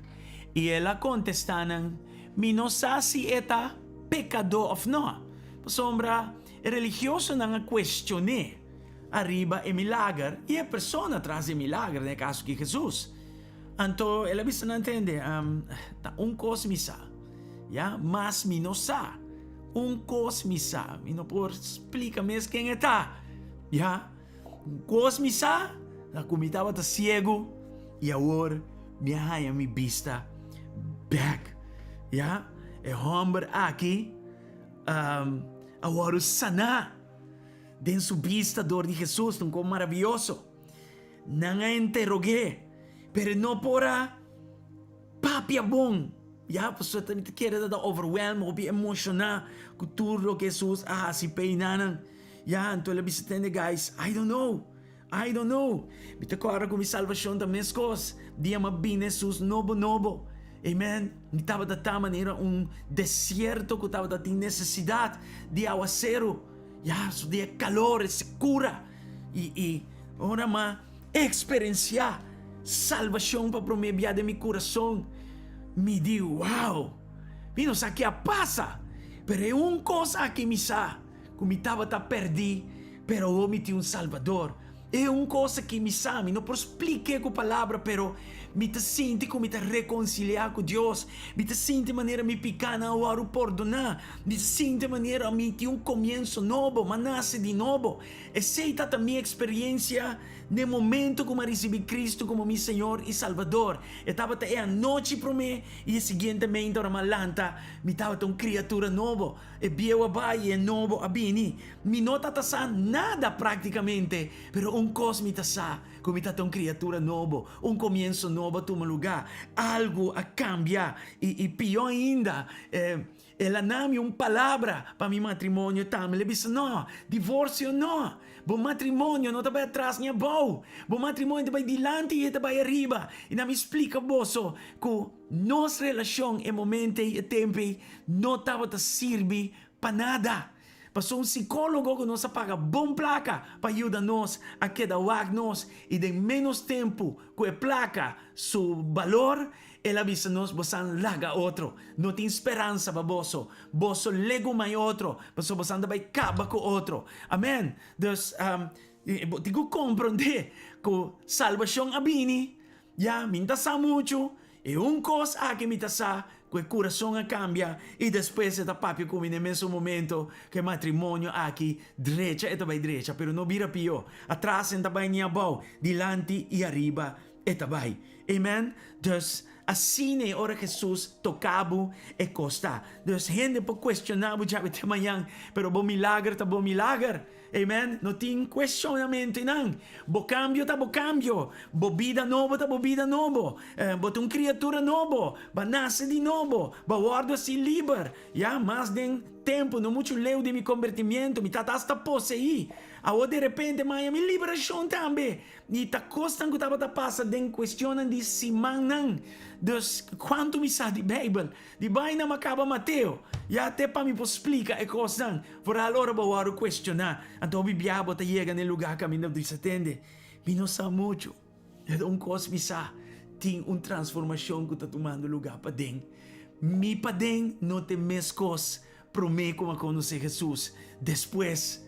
I el a kontestá nan, Mi no sa si e ta pekadó òf nò, pasobra E religiosonan a kuestion'é ariba e milager i e persona tras di e milager, den e kaso aki Hesus. Anto el a bisa nan, Tende, ta un kos mi sa, ya, mas mi no sa. Un kos mi sa, mi no por splika mes ken e ta, ya. Un kos mi sa, ta ku mi tabata siegu i awor mi a haña mi bista bèk, ya. E hòmber aki. A wòrdu saná den su bista dor di Hesus, ta un kos maravioso. Nan a interog'é, pero e no por a papia bon. Ya, pasobra ta kere ta ta overwhelmed, hopi emoshoná ku tur loke Hesus a hasi p'e i nanan. Ya, anto el a bisa, Tende guys, I don't know. I don't know. Mi ta kòrda ku mi salbashon ta meskos dia m'a bini Hesus nobo nobo. Amen. Mi tabata ta manera un desierto ku tabata tin nesesidat di awaseru. Ya, su di e kalor, e sekura. I, i ora m'a eksperensiá. salbashon pa promé bia den mi kurason, mi di, Wow! Mi no sa ke a pasa, pero e un kos aki mi sa, ku mi tabata pèrdí, pero awor mi tin un Salbador. E un kos aki mi sa, mi no por splik'é ku palabra, pero mi ta sinti ku mi ta rekonsiliá ku Dios. Mi ta sinti manera mi pikánan a wòrdu pordoná. Mi ta sinti manera mi tin un komienso nobo, m'a nase di nobo. Esei ta ta mi eksperensia n'e momento ku m'a risibí Kristu komo mi Señor i Salbador. E tabata e anochi promé i e siguiente meinta ora m'a lanta, mi tabata un kriatura nobo. E bieu a bai i e nobo a bini. Mi no ta ta sa nada práktikamente, pero un kos mi ta sa, ku mi ta ta un kriatura nobo, un komienso nobo a tuma lugá, algu a kambia i i pió ainda, el a na mi un palabra pa mi matrimonio tambe. El a bisa, No, divorsio no! Bo matrimonio no ta bai atras ni abou, bo matrimonio ta bai dilanti i e ta bai ariba. I na mi splika boso ku nos relashon e momento ei, e tempu ei, no tabata sirbi pa nada. Pasobra un sikólogo ku nos a paga bon plaka pa yuda nos a keda wak nos i den ménos tempu ku e plaka su balor, el a bisa nos, Bosan laga otro. No tin speransa pa boso. Boso legumai otro, pasobra bosan ta bai kaba ku otro. Amèn. Dus, bo tin ku komprondé ku salbashon a bini. Ya, mi no ta sa muchu. E un kos aki mi ta sa, ku e kurason a kambia i despues e ta papia ku mi na e mesun momento ku e matrimonio aki drecha e ta bai drecha, pero no bira pió. Atras e no ta bai ni abou, dilanti i ariba e ta bai. Amen? Dus, asina e ora Hesus toka bo, e kos ta. Dus hende por kuestioná bo djawe te mañan, pero bo milager ta bo milager. Amen, no tin cuestionamentonan. Bo cambio ta bo cambio, bo bida nobo ta bo bida nobo. Bo ta un criatura nobo, bo a nace di nobo, bo a wordo haci liber. Ya, mas den tempo no mucho leu di mi convertimiento, mi tata hasta poseí. Awor de repente maya mi liberacion tambe. I ta kosnan ku tabata pasa den kuestionnan di simannan. Dus, kuantu mi sa di Beibel? Di baina m'a kaba Mateo. Ya te pa mi por splika e kosnan. Foral ora bo wòrdu kuestioná. Anto hopi biaha bo ta yega na e lugá kaminda bo ta tende, Mi no sa muchu. Pero un kos mi sa, tin un transformashon ku ta tumando lugá paden. Mi paden no ta e mes kos Promé ku a konosé Hesus, despues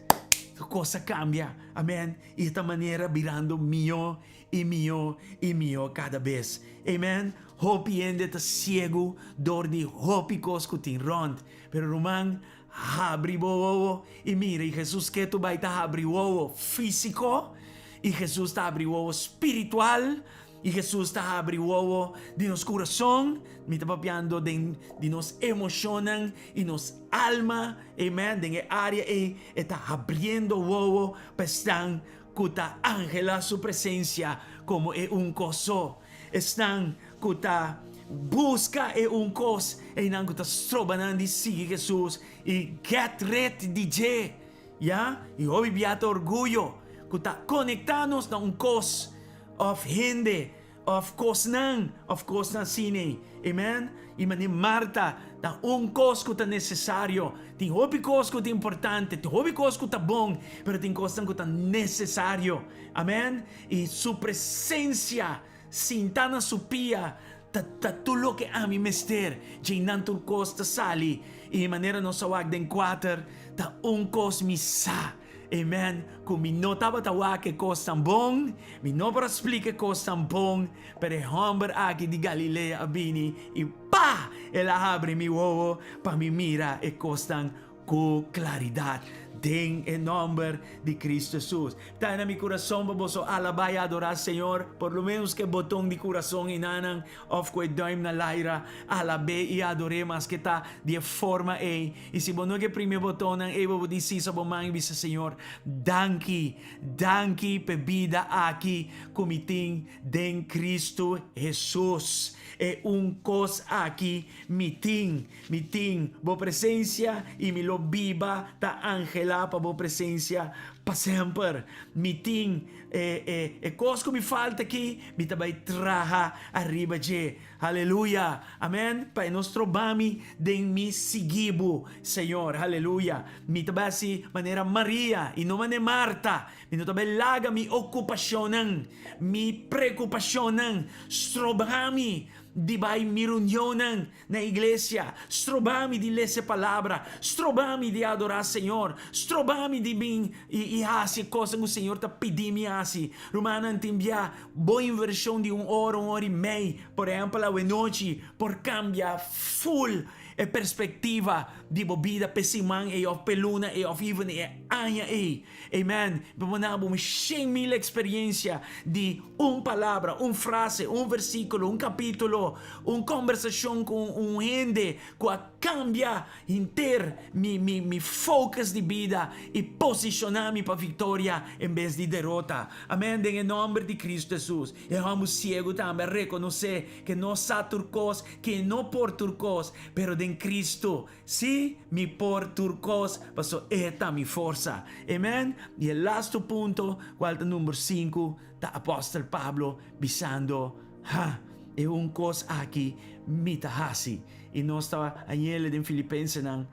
kos a kambia, amèn, i e ta manera birando mihó i mihó i mihó kada bes. Amen. Hopi hende ta siegu dor di hopi kos ku tin rònt. Pero ruman, habri bo wowo i mira, i Hesus ke tu bai ta habri wowo físiko, i Hesus ta habri wowo spiritual, I Hesus ta habri wowo di nos kurason, mi ta papiando den di nos emoshonnan i nos alma, amen, den e área ei e ta habriendo wowo pa esnan ku ta anhelá su presensia komo e un kos so, esnan ku ta buska e un kos, einan ku ta stroba nan di sigui Hesus i get rid di dje, ya, i hopi bia ta orguyo ku ta konektá nos na un kos. Of hende, of kosnan, of kosnan asina. Amen? I manera Marta, ta un kos ku ta nesesario. Tin hopi kos ku ta importante, tin hopi kos ku ta bon, pero tin kosnan ku ta nesesario. Amen? I su presensia, sinta na su pia, ta ta tur loke ami mester. Djeinan tur kos ta sali. I manera nos a wak den kuater, ta un kos mi sa. Amen, ku mi no tabata wak e kosnan bon, mi no por a splika e kosnan bon, pero e hòmber aki di Galilea a bini i pa! El a habri mi wowo pa mi mira e kosnan ku klaridat. Den e nòmber di Kristu Hesus. Ta na mi kurason pa boso alabá i adorá Señor, por lo ménos ku e boton di kurason enanan òf ku e dùim na laira, alab'é i ador'é maske ta di e forma ei. I si bo no ke primi e botonnan ei, bo por di sisa bo man i bisa, Señor, danki, danki p'e bida aki ku mi tin den Kristu Hesus. E un kos aki mi tin, mi tin Bo presensia i mi lo biba ta anhelá pa Bo presensia. pa semper. Mi tin e e e kos ku mi falta aki, mi ta bai traha ariba dje. Haleluya! Amen! Pa e no stroba mi den mi sigui bo, Señor. Haleluya! Mi ta bai hasi manera Maria i no manera Marta. Mi no ta bai laga mi okupashonnan, mi preokupashonnan stroba mi di bai mi reunionnan na iglesia, stroba mi di lesa e palabra, stroba mi di adorá Señor, stroba mi di bin i i hasi e kosnan ku Señor ta pidi mi hasi. Rumannan, tin bia bo invershon di un ora, un ora i mei, por ehèmpel awenochi, por kambia ful e perspektiva di bo bida p'e siman ei òf p'e luna ei òf even e aña ei. Amen. Mi por na bo un 100.000 experiencia di un palabra, un frase, un versículo, un capítulo, un conversacion cu un hende cu a cambia henter mi, mi, mi focus di bida y posiciona mi pa victoria en bes di derota. Amen. Den e nomber di Cristo Jesus. E homber ciego tambe a reconoce ke no sa tur cos, ke no por tur cos, pero den Cristo Sí, mi por tur kos, paso E ta mi forsa. Amen. I e lastu punto, kual ta number sinku, ta apòstel Pablo bisando, Ha, e un kos aki mi ta hasi. I nos ta hañ'el den Filipensenan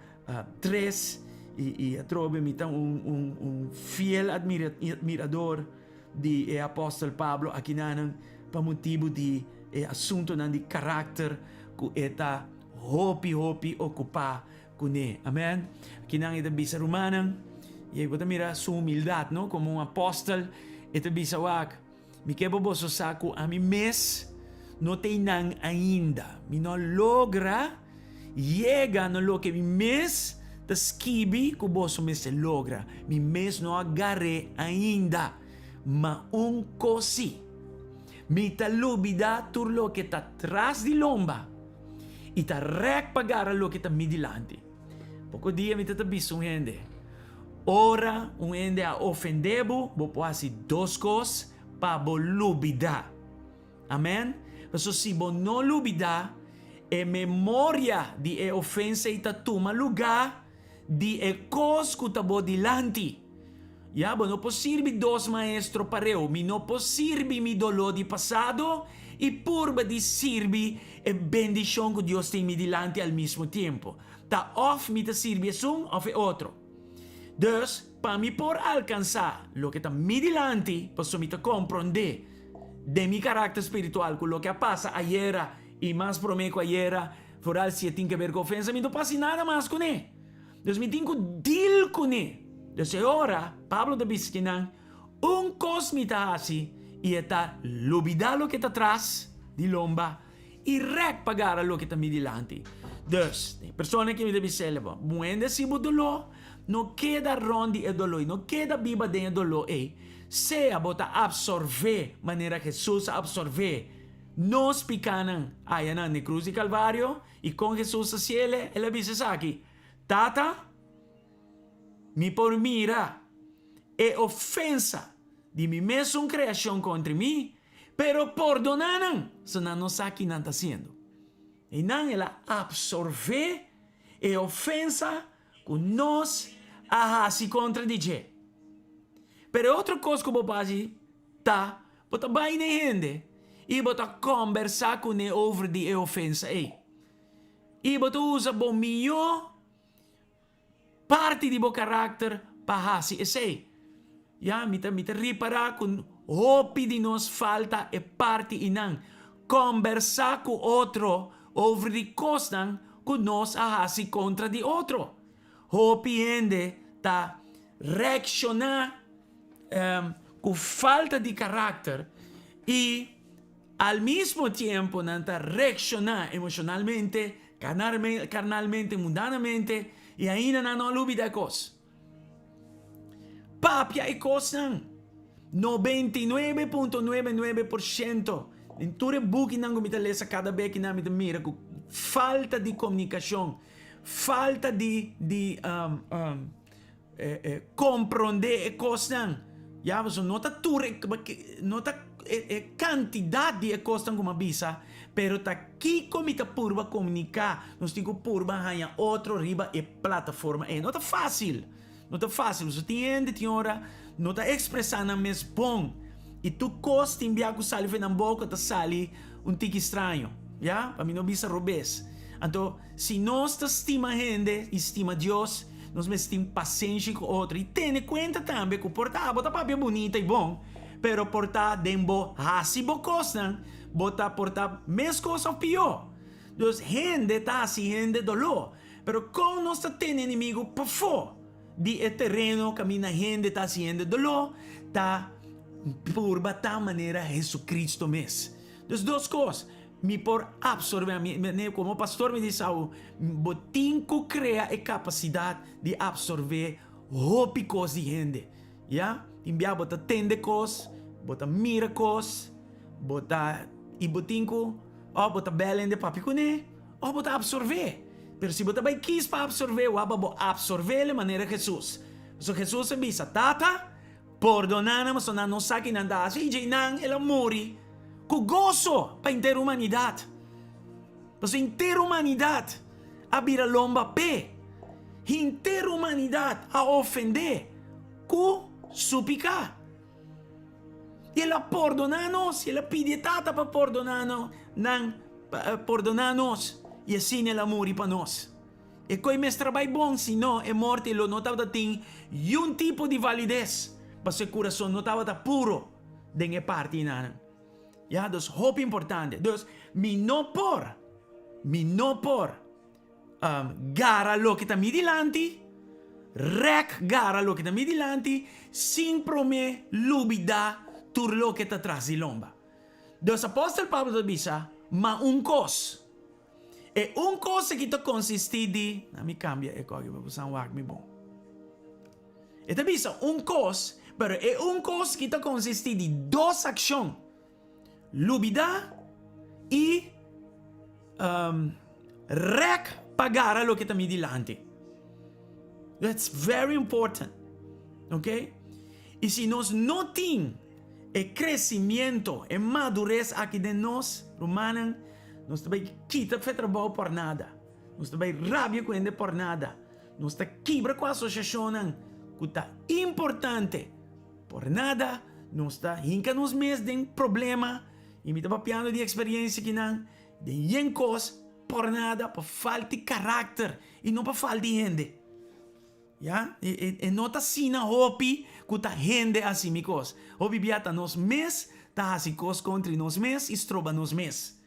tres, i i atrobe mi ta un un un fiel admirador di e apòstel Pablo akinanan pa motibu di e asuntunan di karakter ku e ta Hopi hopi okupá kuné. Amèn. Akinan e ta bisa rumannan, i bo ta mira su humildat, no? Komo un apòstel, e ta bisa, Wak, mi ke pa boso sa ku ami mes no ta einan ainda. Mi no a logra yega na loke mi mes ta skibi ku boso mester logra. Mi mes no a gar'é ainda. Ma un kos sí, mi ta lubidá tur loke ta tras di lomba. I ta rèk pa gara loke ta mi dilanti. Poko dia mi ta ta bisa un hende, Ora un hende a ofendé bo, bo por hasi dos kos pa bo lubidá. Amèn? Pasobra si bo no lubidá, e memoria di e ofensa ei ta tuma lugá di e kos ku ta bo dilanti. Ya, bo no por sirbi dos maestro pareu. Mi no por sirbi mi doló di pasado i purba di sirbi e bendishon ku Dios tin mi dilanti al mismo tiempo. Ta òf mi ta sirbi esun òf e otro. Dus, pa mi por alkansá loke ta mi dilanti, pasobra mi ta komprondé den mi karakter spiritual ku loke a pasa ayera i mas promé ku ayera, foral si e tin keber ku ofensa, mi no por hasi nada mas kuné. Dus mi tin ku deal kuné. Dus e ora, Pablo ta bisa ki nan, Un kos mi ta hasi, i e ta lubidá loke ta tras di lomba i rèk pa gara loke ta mi dilanti. Dus, e persona ki mi ta bis'é, Bo muhende si bo doló, no keda rònt di e doló ei, no keda biba den e doló ei. Sea bo ta apsorvé manera Hesus a apsorvé nos pikánan ayanan den krus di Kalvario, i kon Hesus a hasiel, el a bisa esaki, Tata, mi por mira e ofensa di mi mesun kreashon kontra mi, pero pordoná nan, so nan no sa ki nan ta hasiendo. Einan el a apsorvé e ofensa ku nos a hasi kontra di dje. Pero e otro kos ku bo por hasi ta, bo ta bai na e hende i bo ta kòmbersá kuné over di e ofensa ei. I bo ta usa bo mihó parti di bo karakter pa hasi esei. Ya, mi ta mi ta ripará ku hopi di nos falta e parti einan, kòmbersá ku otro over di kosnan ku nos a hasi kontra di otro. Hopi hende ta reakshoná ku falta di karakter i Al mismo tiempo nan ta reakshoná emoshonalmente, karnalmente, mundanamente i ainda nan no a lubida e kos. Papia e kosnan. 99.99% den tur e bukinan ku mi ta lesa kada bek nan mi ta mira ku falta di komunikashon, falta di di Komprondé e kosnan. Ya, pasobra no ta tur e, no ta e kantidat di e kosnan ku mi a bisa, pero ta kiko mi ta purba komuniká. Nos tin ku purba haña otro riba e plataforma ei. No ta fásil. No ta fácil, pasobra tin hende tin ora no ta expresá nan mes bon i tur kos tin bia ku sali for nan boka ta sali un tiki straño, ya, pa mi no bisa robes. Anto, si nos ta stima hende i stima Dios, nos mester tin pasenshi ku otro i tene kuenta tambe ku por ta abo ta papia bunita i bon, pero por ta den bo hasi bo kosnan bo ta por ta meskos òf pió. Dus hende ta hasi hende doló. Pero kon nos ta tene enemigu pafó di e tereno kaminda hende ta hasi hende doló? Ta purba ta manera Hesukristu mes. Dus dos kos, mi por apsorbé, mi komo pastor mi di Saul, bo tin ku krea e kapasidat di apsorbé hopi kos di hende. Ya, tin bia bo ta tende kos, bo ta mira kos, bo ta i bo tin ku òf bo ta bèl hende papia kuné òf bo ta apsorbé. Pero si bo ta bai kis pa apsorbé, wak pa bo apsorbé manera Hesus. Pasobra Hesus a bisa, Tata, pordoná nan pasobra nan no sa ki nan ta hasi. I djei nan el a muri ku goso pa henter humanidat. Pasobra henter humanidat a bira lomba p'e. Henter humanidat a ofendé ku su piká. I el a pordoná nos, i el a pidi e Tata pa pordoná nan, pa pordoná nos, i asina el a muri pa nos. E koi mester bai bon, si no, e morte lo no tabata tin yun tipo di valides, pasobra e kurason no tabata puro den e partinan. Ya, dus hopi importante. Dus, mi no por, mi no por gara loke ta mi dilanti, rèk gara loke ta mi dilanti, sin promé lubidá tur loke ta tras di lomba. Dus apòstel Pablo ta bisa, Ma un kos. E un kos aki ta konsistí di, na mi kambia e kòki pa bo san wak mi bon. E ta bisa un kos, pero e un kos ki ta konsistí di dos akshon, lubidá i rèk pa gara loke ta mi dilanti. That's very important. Ok? I si nos no tin e crecimiento, e madurez aki den nos, rumannan, nos ta bai kita fe trabou por nada. Nos ta bai rabia cu hende por nada. Nos ta kibra cu asociacionnan cu ta importante por nada. Nos ta hinca nos mes den problema, y mi ta papiando di experiencia kinan, den yen cos por nada, pa falta di caracter y no pa falta di hende. Ya, e no ta asina hopi ku ta hende hasi mi kos. Hopi bia ta nos mes ta hasi kos kontri nos mes i stroba nos mes.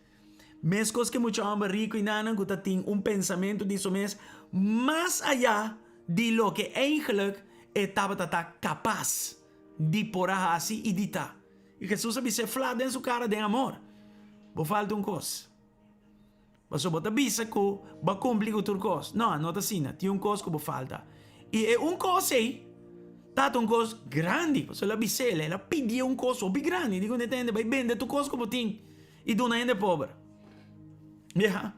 Meskos ku e mucha hòmber riku i nannan ku ta tin un pensamentu di su mes mas ayá di loke eigentlik e tabata ta kapas di por a hasi i di ta. I Hesus a bis'é flat den su kara den amor, Bo falta un kos. Pasobra bo ta bisa ku bo a kumpli ku tur kos. No, no ta asina. Tin un kos ku bo falta. I e un kos ei tabata un kos grandi. Pasobra el a bis'é, el a pidié un kos hopi grandi. Di ku e hende bai bende tur kos ku bo tin i duna hende pober. Ya.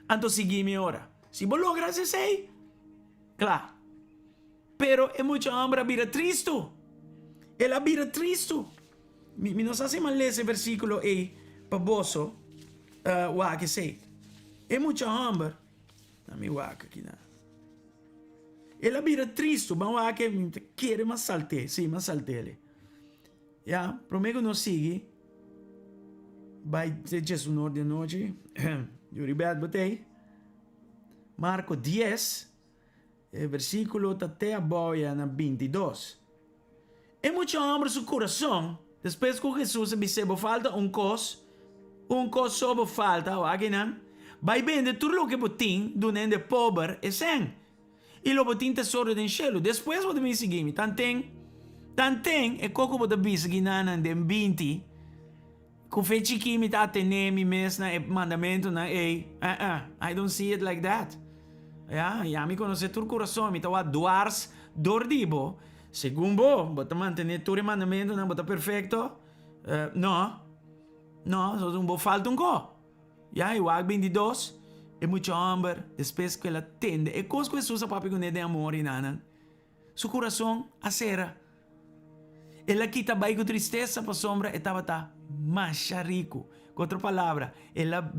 Anto sigui mi ora. Si bo logra hasi esei, kla. Pero e mucha hòmber a bira tristu. El a bira tristu. Mi, mi no sa si mi a lesa e versíkulo ei pa boso uh, wak esei. E mucha hòmber, na mi wak aki na. El a bira tristu, ban wak mi ta kere m'a salt'é, sí, m'a salt'é. Ya, promé ku nos sigui, bai te djesunor di anochi, Yuribet bo t'ei. Marko dies. E versíkulo ta te abou ya na bintidos. E mucha hòmber su kurason, despues ku Hesus a bis'é, Bo falta un kos, un kos so bo falta, wak einan, bai bende tur loke bo tin, duna hende pober e sèn, i lo bo tin tesoro den shelu. Despues bo ta bin sigui mi. Tanten, tanten e kos ku bo ta bisa ginanan den binti, Ku fe chikí mi ta atené mi mes na e mandamentunan ei? Uh-uh, I don't see it like that. Ya, ya mi konosé tur kurason, mi ta wak dwars dor di bo. Segun bo, bo ta mantené tur e mandamentunan, bo ta perfekto? Uh, no. No, so bo falta un ko. Ya, i wak bintidos, e mucha hòmber, despues ku el a tende e kos ku Hesus a papia kuné den amor i nanan, Su kurason a sera. El a kita bai ku tristesa pasobra e tabata masha riku. Ku otro palabra, el a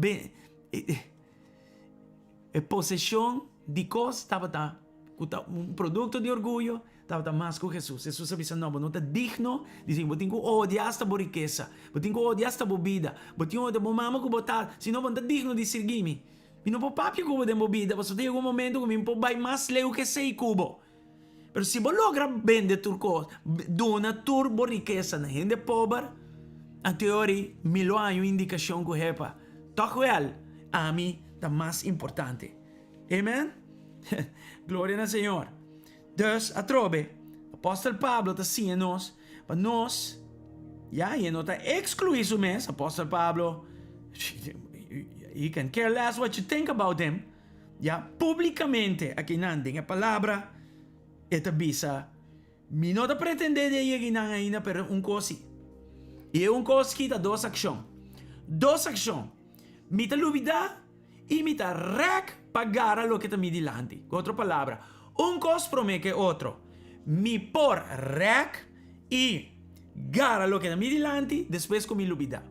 e poseshon di kos tabata. ku ta un produkto di orguyo, tabata mas ku Hesus. Hesus a bisa, No, bo no ta digno di sigui. Bo tin ku odia asta bo rikesa. Bo tin ku odia asta bo bida. Bo tin odia bo mama ku bo tata. Si no, bo no ta digno di sirgi mi. Mi no por papia ku bo den bo bida, pasobra ta yega un momento ku mi por bai mas leu ku esei ku bo. Pero si bo logra bende tur kos, duna tur bo rikesa na hende pober, anto e ora ei mi lo haña un indikashon ku hepa, tòg wèl, ami ta mas importante. Amen? Gloria na Señor. Dus, atrobe, apòstel Pablo ta siña nos pa nos, ya, i e no ta ekskluí su mes, apòstel Pablo, he can care less what you think about him, ya, públikamente akinan den e palabra e ta bisa, Mi no ta pretendé di a yega einan ainda, pero un kos si. I e un kos ki ta dos akshon. Dos akshon. Mi ta lubidá i mi ta rèk pa gara loke ta mi dilanti. Ku otro palabra, un kos promé ku e otro. Mi por rèk i gara loke ta mi dilanti despues ku mi lubidá.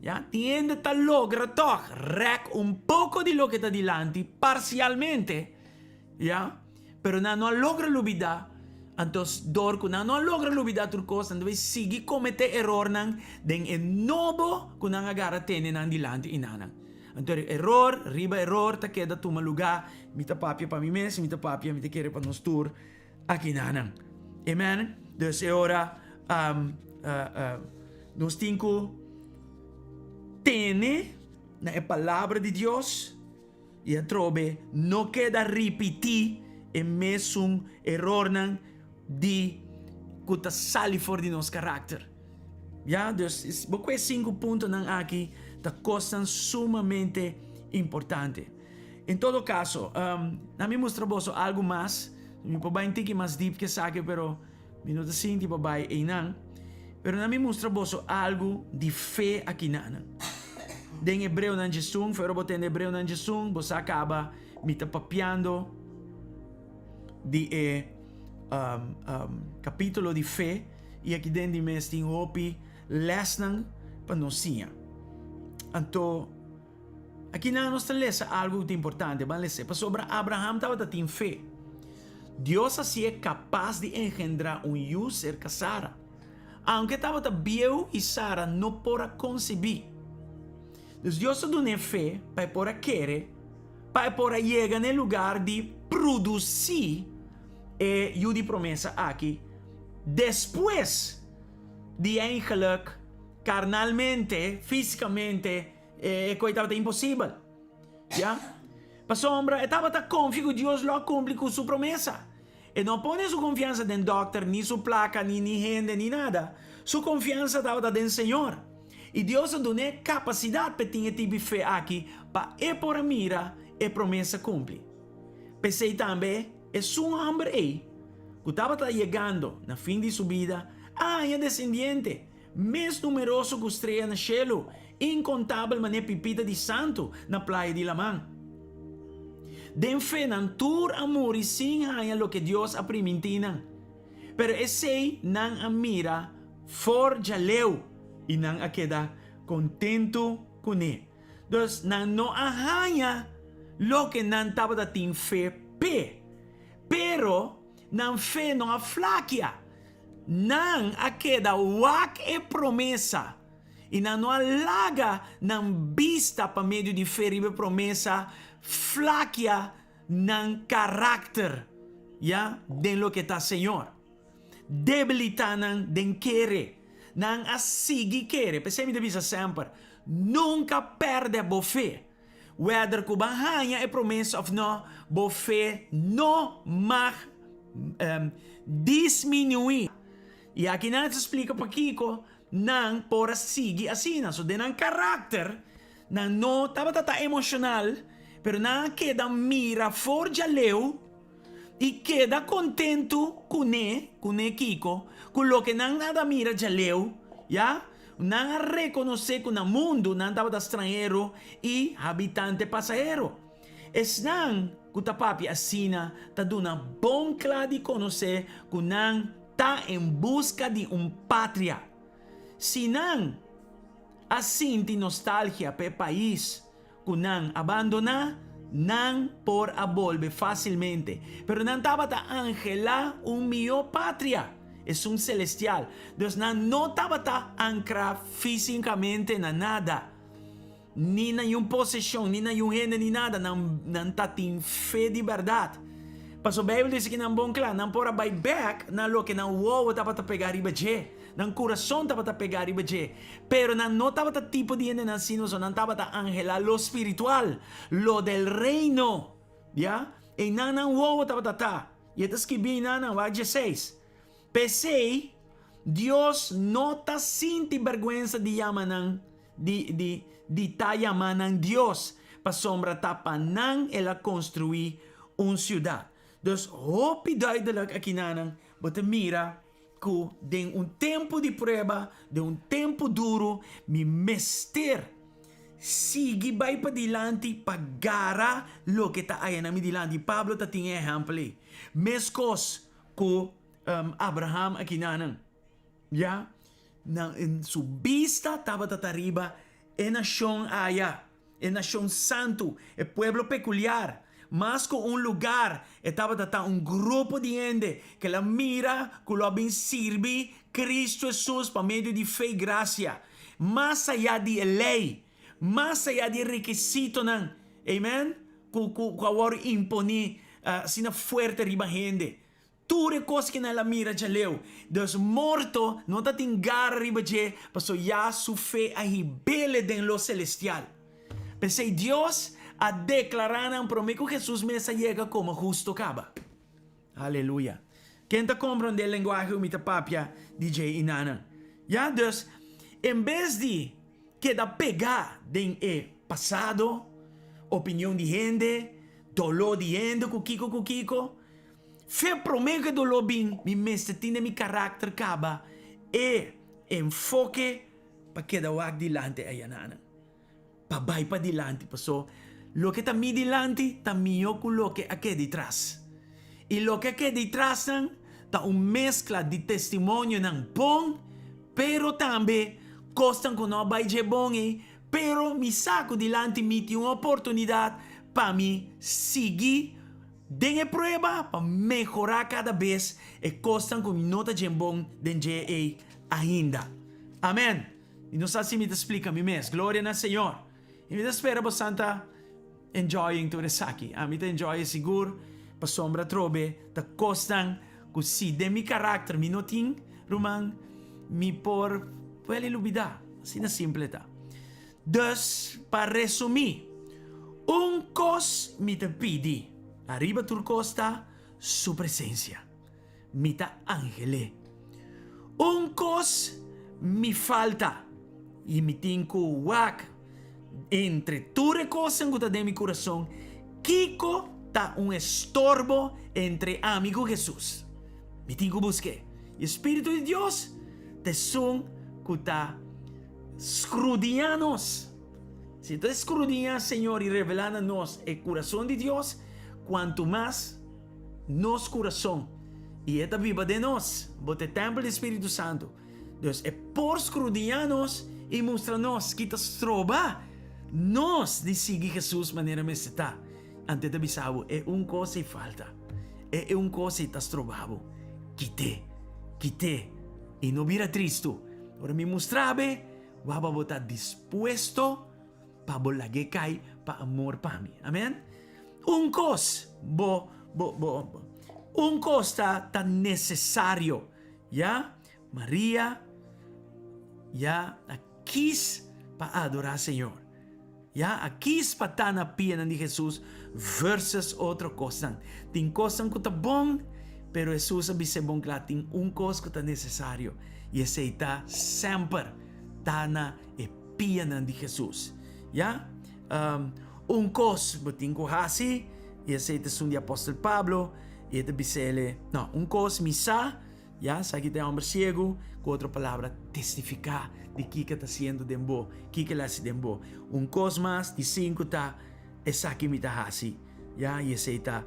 Ya, tin hende ta logra tòg rèk un poko di loke ta dilanti parsialmente, ya, pero nan no a logra lubidá. Anto, dor ku nan no a logra lubidá tur kos, nan ta bai sigui kometé erornan den e nobo ku nan a gara tene nan dilanti i nanan. Anto, eror riba eror ta keda tuma lugá. Mi ta papia pa mi mes, mi ta papia, mi ta kere pa nos tur aki nanan. Amen. Dus e ora nos tin ku tene na e palabra di Dios i atrobe no keda ripití e mesun erornan di ku ta sali for di nos karakter. Ya, dus bo ku e sinku puntonan aki ta kosnan sumamente importante. En todo kaso, na mi mustra boso algu mas. Mi por bai un tiki mas dip ku esaki, pero mi no ta sinti pa bai einan. Pero na mi mustra boso algu di fe akinanan. Den Hebreonan djesun, for ora bo tende Hebreonan djesun, bo sa kaba mi ta papiando di e kapítulo di fe i aki den di mes tin hopi lèsnan pa nos siña. Anto, Akinan nos ta lesa algu ku ta importante. Ban les'é. Pasobra Abraham tabata tin fe. Dios hasié kapas di engendrá un yu serka Sara, aunke e tabata bieu i Sara no por a konsibí. Dus Dios a dun'é fe pa e por a kere, pa e por a yega na e lugar di produsí e yu di promesa aki despues di eigenlik karnalmente, físikamente, E koe tabata imposibel. Ya. Pasobra e tabata konfia ku Dios lo a kumpli ku su promesa. E no a pone su konfiansa den dòkter, ni su plaka, ni ni hende, ni nada. Su konfiansa tabata den Señor. I Dios a dun'é kapasidat p'e tin e tipi fe aki pa e por a mira e promesa kumpli. P'esei tambe esun hòmber ei, ku tabata yegando na fin di su bida, a haña desendiente. Mes numeroso ku strea na shelu, inkontabel manera pipita di santu na playa di laman. Den fe nan tur a muri sin haña loke Dios a primintí nan. Pero esei nan a mira for djaleu i nan a keda kontentu kuné. Dus nan no a haña loke nan tabata tin fe p'e, pero nan fe no a flakia. Nan a keda wak e promesa, i nan no a laga nan bista pa medio di fe riba e promesa flakia nan karakter, ya, den loke ta Señor. Debilitá nan den kere. Nan a sigui kere. P'esei mi ta bisa semper, nunka pèrdè bo fe. Wèder ku bo a haña e promesa òf nò, bo fe no mag disminuí. I aki nan ta splika pakiko nan por a sigui asina. So den nan karakter, nan no tabata ta emoshonal, pero nan a keda mira for djaleu i keda kontentu kuné, kuné kiko? Ku loke nan a mira djaleu, ya. Nan a rekonosé ku na mundu nan tabata stranhero i habitante pasahero. Esnan ku ta papia asina ta duna bon kla di konosé ku nan ta en buska di un patria. Si nan a sinti nostalgia pa e pais ku nan a bandoná, Nan por a bolbe fásilmente, pero nan tabata anhelá un mihó patria, esun selestial. Dus nan no tabata ankrá físikamente na nada, ni na niun poseshon, ni na niun hende, ni nada. Nan, nan ta tin fe di bèrdat. Pasobra Beibel ta bisa ki nan bon kla, nan por a bai bèk na loke nan wowo tabata pegá riba dje, nan kurason tabata pegá riba dje. Pero nan no tabata tipo di hendenan sino so nan tabata anhelá lo spiritual, lo del reino. Ya? Einan nan wowo tabata ta. I e ta skibí einan nan, wak dieseis. P'esei, Dios no ta sinti bèrgwensa di yama nan, di, di, di ta yama nan Dios, pasobra ta pa nan el a konstruí un siudat. Dus, hopi duidelijk akinanan bo ta mira ku den un tempu di prueba, den un tempu duru, mi mester sigui bai padilanti pa gara loke ta aya na mi dilanti. Pablo ta tin e ehèmpel ei. Meskos ku Abraham akinanan, ya, nan su bista tabata ta riba e nashon aya. E nashon santu, e pueblo pekuliar. Mas ku un lugar, e tabata ta un grupo di hende ku el a mira ku lo a bin sirbi Kristu Hesus pa medio di fe i grasia, mas ayá di e lei, mas ayá di e rekisitonan, amen, ku ku a wòrdu imponí asina fuerte riba hende. Tur e kos ki nan el a mira djaleu. Dus morto no ta tin gara riba dje, paso ya su fe a hib'ele den lo selestial. P'esei Dios a deklará nan promé ku Hesus mes a yega komo husto kaba. Aleluya! Ken ta komprondé e lenguahe ku mi ta papia di dje i nanan? Ya, dus, en bes di keda pegá den e pasado, opinion di hende, doló di hende ku kiko ku kiko, Fe promé ku e doló bin, mi mester tin den mi karakter kaba e enfoke pa keda wak dilanti ayananan. Pa bai padilanti, paso loke ta mi dilanti ta mihó ku loke a keda ditras. I loke a keda ditrasnan ta un meskla di testimonionan bon, pero tambe kosnan ku no a bai dje bon ei, pero mi sa ku dilanti mi tin un oportunidat pa mi sigui Den e prueba pa mehorá kada bes e kosnan ku mi no ta djen bon den dje ei ainda. Amen! Mi no sa si mi ta splika mi mes. Gloria na Señor! I mi ta spera bosan ta enjoying tur esaki. Ami ta enjoy e sigur pasobra atrobe ta kosnan ku si den mi karakter mi no tin, ruman, mi por wèl lubidá. Asina simple ta. Dus, pa resumí, un kos mi ta pidi, ariba tur kos ta Su presensia. Mi ta anhel'é. Un kos mi falta, i mi tin ku wak entre tur e kosnan ku ta den mi kurason, kiko ta un estorbo entre ami ku Hesus? Mi tin ku busk'é. I e Spiritu di Dios ta esun ku ta. Skrudiñá nos. Si ta skrudiñá Señor i revelá na nos e kurason di Dios, kuantu mas nos kurason i e ta biba den nos, bo ta e tèmpel di Spiritu Santu. Dus e por skrudiñá nos i mustra nos ki ta stroba nos di sigui Hesus manera mester ta. Anto e ta bisa bo, e un kos ei falta, e un kos ei ta stroba bo, kit'é, kit'é i no bira tristu. Ora mi mustra be, waba bo ta dispuesto pa bo lag'é kai pa amor pa mi. Amen. Un kos bo, bo, bo, un kos ta, ta nesesario, ya? Maria, ya, a kis pa adorá Señor. Ya, a kis pa ta na pianan di Hesus versus otro kosnan. Tin kosnan ku ta bon, pero Hesus a bis'é bon kla, tin un kos ku ta nesesario, i esei ta semper ta na e pianan di Hesus. Ya, un kos bo tin ku hasi, i esei ta esun di apòstel Pablo, i e ta bis'é, no, un kos mi sa, Ya, esaki ta e hòmber siegu, ku otro palabra, testifiká di kiko ta hasiendo den bo, kiko el a hasi den bo. Un kos mas, di sinku ta, esaki mi ta hasi, ya, i esei ta,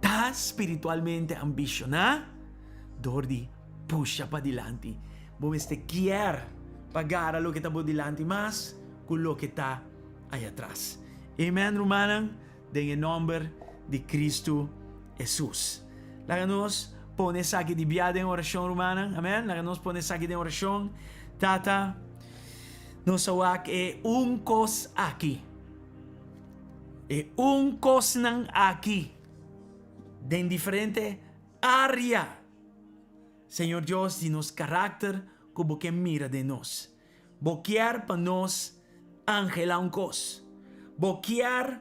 ta spiritualmente ambishoná dor di pusha padilanti. Bo mester kier pa gara loke ta bo dilanti mas ku loke ta ayatras. Amen rumannan, den e nomber di Cristo Hesus. Laga nos pone esaki di bia den oracion rumannan. Amen. Laga nos pone esaki den oracion. Tata, nos a wak e un cos aki. E un cosnan aki den diferente area. Señor Dios, di nos karakter ku bo ke mira den nos. Bo kier pa nos anhelá un kos. Bo kier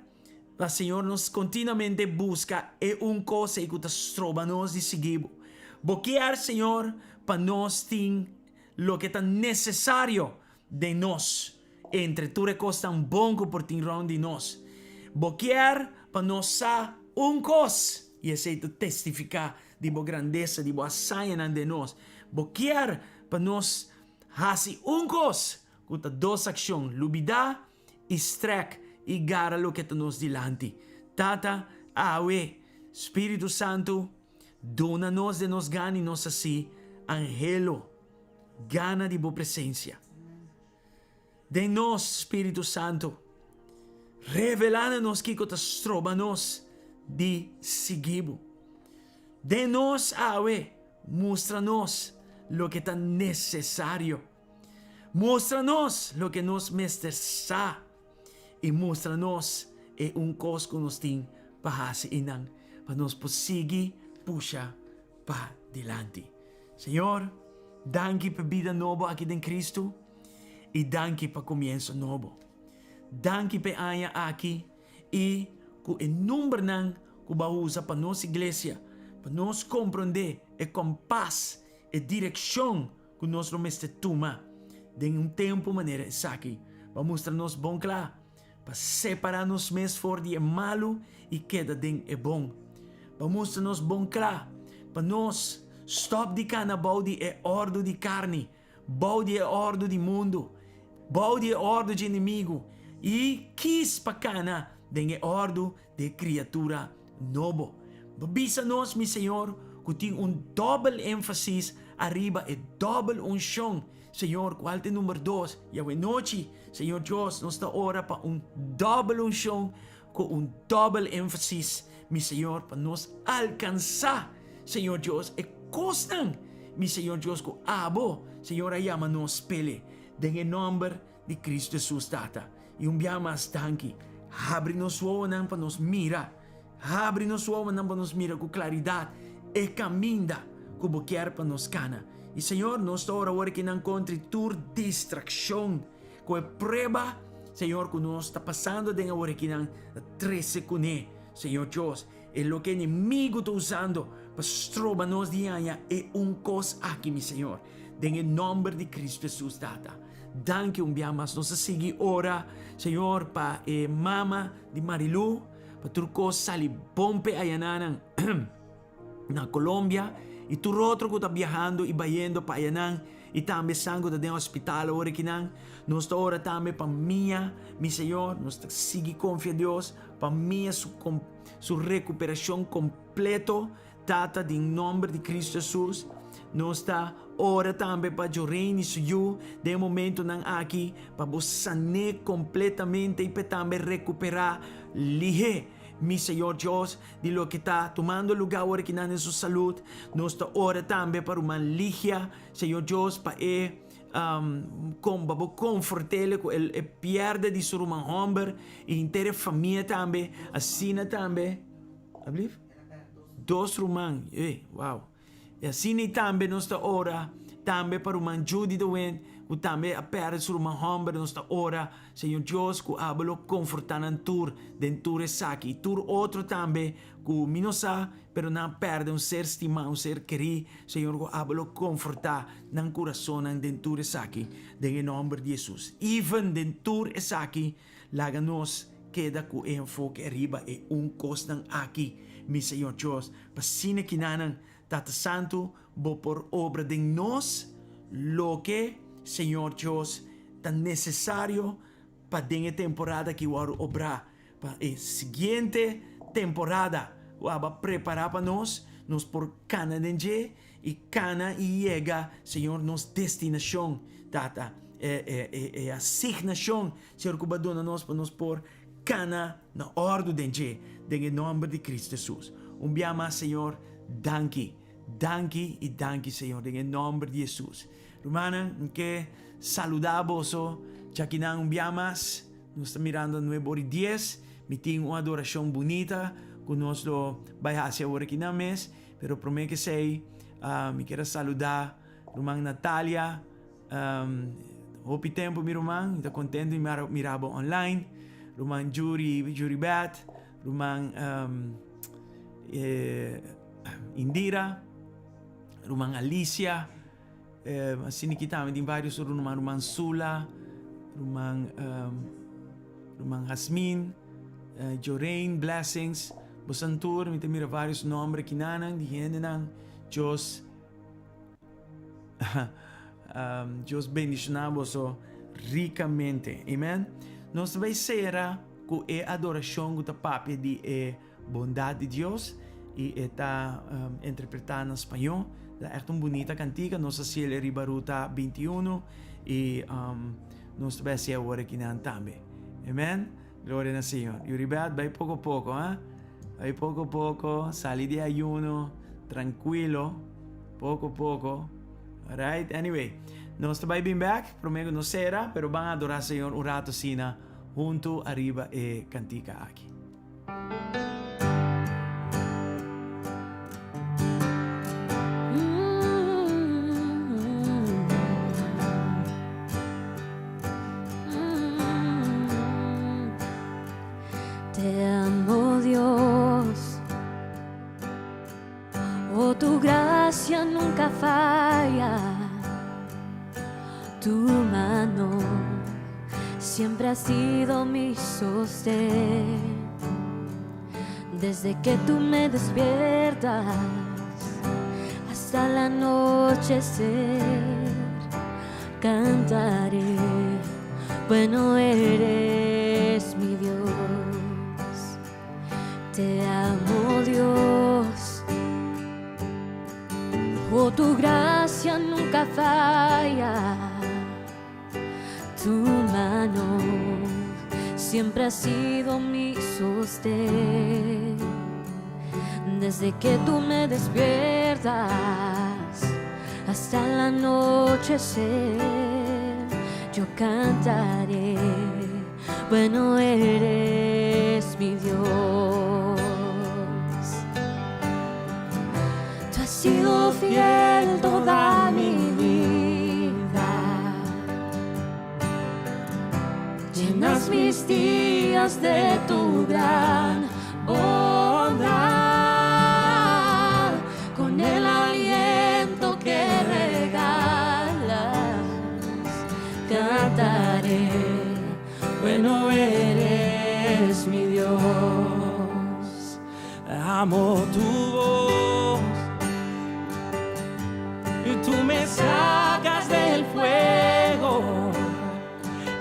pa, Señor, nos kontinuamente buska e un kos ei ku ta stroba nos di sigui bo. Bo kier, Señor, pa nos tin loke ta nesesario den nos, entre tur e kosnan bon ku por tin rònt di nos. Bo kier pa nos sa un kos, i esei ta testifiká di bo grandesa, di bo hazañanan den nos. Bo kier pa nos hasi un kos ku ta dos akshon, lubidá i strèk i gara loke ta nos dilanti. Tata, awe, Spiritu Santu, duna nos den nos gana i nos hasi anhelo, gana di bo presensia. Den nos, Spiritu Santu, revelá na nos kiko ta stroba nos di sigui bo. Den nos awe, mustra nos loke ta nesesario. Mustra nos loke nos mester sa i mustra nos e un kos ku nos tin pa hasi einan pa nos por sigui pusha pa dilanti. Señor, danki pa bida nobo aki den Cristo i danki pa comienso nobo. Danki pa e aña aki i ku e numbernan ku bo a usa pa nos iglesia, pa nos komprondé e kompas, e direkshon ku nos lo mester tuma den un tempu manera esaki. Bo a mustra nos bon kla pa separá nos mes for di e malu i keda den e bon. Bo a mustra nos bon kla pa nos stòp di kana bou di e òrdu di karni, bou di e òrdu di mundu, bou di e òrdu dje enemigu i kis pa kana den e òrdu di e kriatura nobo. Bo bisa nos, mi Señor, ku tin un dòbel énfasis ariba e dòbel unshon, Señor, kual ta e number dos? I awenochi, Señor Dios, nos ta ora pa un dòbel unshon ku un dòbel énfasis, mi Señor, pa nos alkansá, Señor Dios, e kosnan, mi Señor Dios, ku Abo, Señor, a yama nos p'e. Den e nòmber di Cristo Jesus, Tata. I un bia mas danki. Habri nos wowonan pa nos mira. Habri nos wowonan pa nos mira ku klaridat e kaminda ku Bo kier pa nos kana. I Señor, nos ta ora awor kinan kontri tur distrakshon ku e prueba, Señor, ku nos ta pasando den awor kinan ta trese kuné, Señor Dios, e loke enemigu ta usando pa stroba nos di haña e un kos aki, mi Señor. Den e nòmber di Cristo Jesus, Tata. Danki un bia mas. Nos a sigui ora, Señor, pa e mama di Marilu, pa tur kos sali bon p'e ayananan na Colombia i tur otro ku ta biahando i bayendo pa ayanan i tambe esnan ku ta den hospital awor akinan. Nos ta ora tambe pa Mia, mi Señor. Nos ta sigui konfia Dios pa Mia su su rekuperashon kompleto. Tata, den nomber di Cristo Jesus, nos ta ora tambe pa Jorene y su yu den e momentonan aki, pa bo sané completamente y p'e tambe recupera lihé, mi Señor Dios, di loke ta tumando lugar awor akinan den su salud. Nos ta ora tambe pa ruman Ligia, Señor Dios, pa e pa bo confort'el cu el e pierde di su ruman homber y henter e famia tambe, asina tambe, alblief? Dos ruman, ey, wow. I asina i tambe nos ta ora tambe pa ruman Judy de Wind, ku tambe a pèrdè su ruman hòmber. Nos ta ora, Señor Dios, ku abo lo konfortá nan tur den tur esaki. I tur otro tambe ku mi no sa, pero nan a pèrdè un ser stimá, un ser kerí. Señor, ku abo lo konfortá nan kurasonnan den tur esaki, den e nòmber di Hesus. Even den tur esaki, Laga nos keda ku e enfoke ariba e un kosnan aki, mi Señor Dios, pa asina kinanan, Tata Santu, Bo por obra den nos loke, Señor Dios, ta nesesario pa den e temporada aki wòrdu obrá, pa e siguiente temporada ku abo a prepará pa nos, nos por kana den dje I kana i yega, Señor, nos destinashon, Tata, e, e, e, e asignashon, Señor, ku Bo a duna nos pa nos por kana na òrdu den dje, den e nòmber di Kristu Hesus. Un bia mas, Señor, danki, danki i danki, Señor, den e nòmber di Hesus. Rumannan, mi ke saludá boso djakinan un bia mas. Nos ta mirando nuebe ora i dies. Mi tin un adorashon bunita ku nos lo bai hasi awor akinan mes. Pero promé ku esei, mi kier a saludá ruman Natalia. Hopi tempu mi ruman, mi ta kontentu di mira bo online. Ruman Jury, Jury Beth, ruman Indira, ruman Alicia. Asina ki tambe tin varios otro ruman, ruman Sula, ruman ruman Jasmin, Jorain, Blessings. Bosan tur, mi ta mira varios nomber kinanan di hendenan. Dios Dios bendiciona boso ricamente. Amen. Nos ta bay cera cu e adoracion cu ta papia di e bondad di Dios y e ta interpreta na spañó. Ta echt un bunita cantica. Nos a haciel riba Ruta 21 y nos ta bay haci awor akinan tambe. Amen. Gloria na Señor. Yuribeth, bay poco poco, ha? Bay poco poco, sali di ayuno, tranquilo, poco poco. Alright, anyway, nos ta bay bin back, prome cu nos cera, pero ban adora Señor un rato asina hunto ariba e cantica aki. Te amo Dios. Oh, tu gracia nunca falla. Tu mano siempre ha sido mi sostén. Desde que tú me despiertas hasta el anochecer, cantaré. Bueno eres mi Dios. Te amo Dios. Oh, tu gracia nunca falla. Tu mano siempre ha sido mi sostén. Desde que tú me despiertas hasta el anochecer, yo cantaré. Bueno eres mi Dios. Tú has sido fiel toda mi vida. Llenas mis días de tu gran bondad con el aliento que regalas. Cantaré, bueno eres mi Dios. Amo tu voz y tú me sacas del fuego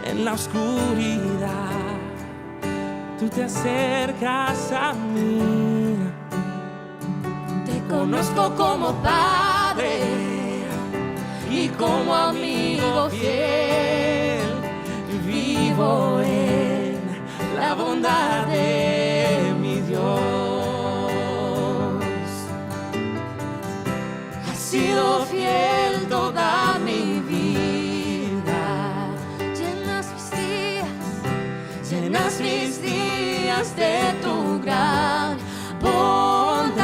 en la oscuridad. Tú te acercas a mí. Te conozco como Padre y como amigo fiel. Vivo en la bondad de mi Dios. Has sido fiel toda mi vida. Llenas mis días, llenas mis días de tu gran bondad.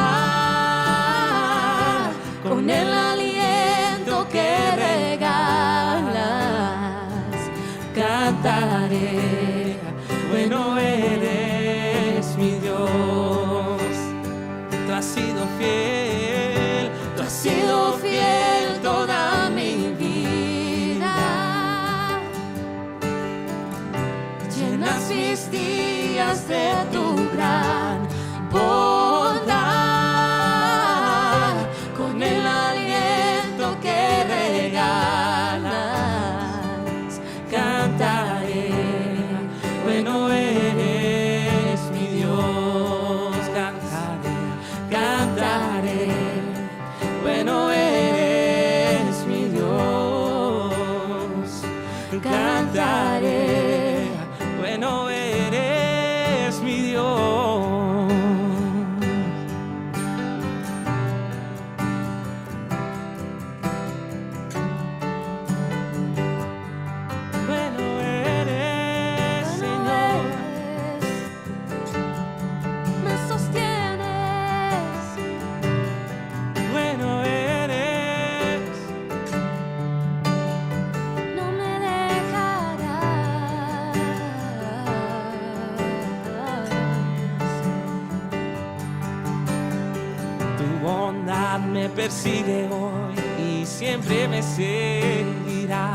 Con el aliento que regalas, cantaré. Bueno eres mi Dios. Tú has sido fiel, Tú has sido fiel toda mi vida. Llenas mis días de tu gran bondad. Con el aliento que regalas, cantaré. Bueno eres. persigue hoy y siempre me seguirá.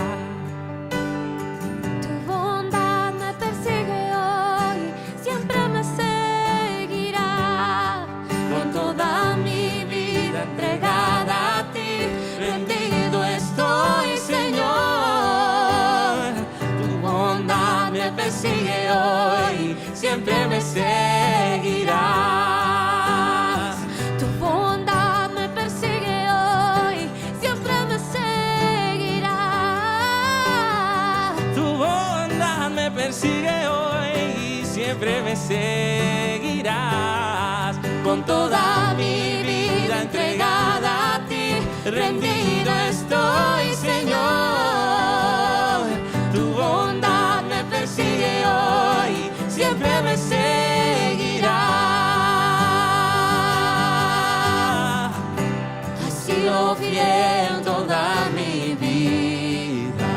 Tu bondad me persigue hoy, siempre me seguirá. Con toda mi vida entregada a ti, rendido estoy, Señor. Tu bondad me persigue hoy, siempre me seguirá. Tu bondad me persigue hoy, siempre me seguirá. Tu bondad me persigue hoy y siempre me seguirás. Con toda mi vida entregada a ti, rendido estoy, Señor. Tu bondad me persigue hoy, siempre me seguirá. Has sido fiel toda mi vida.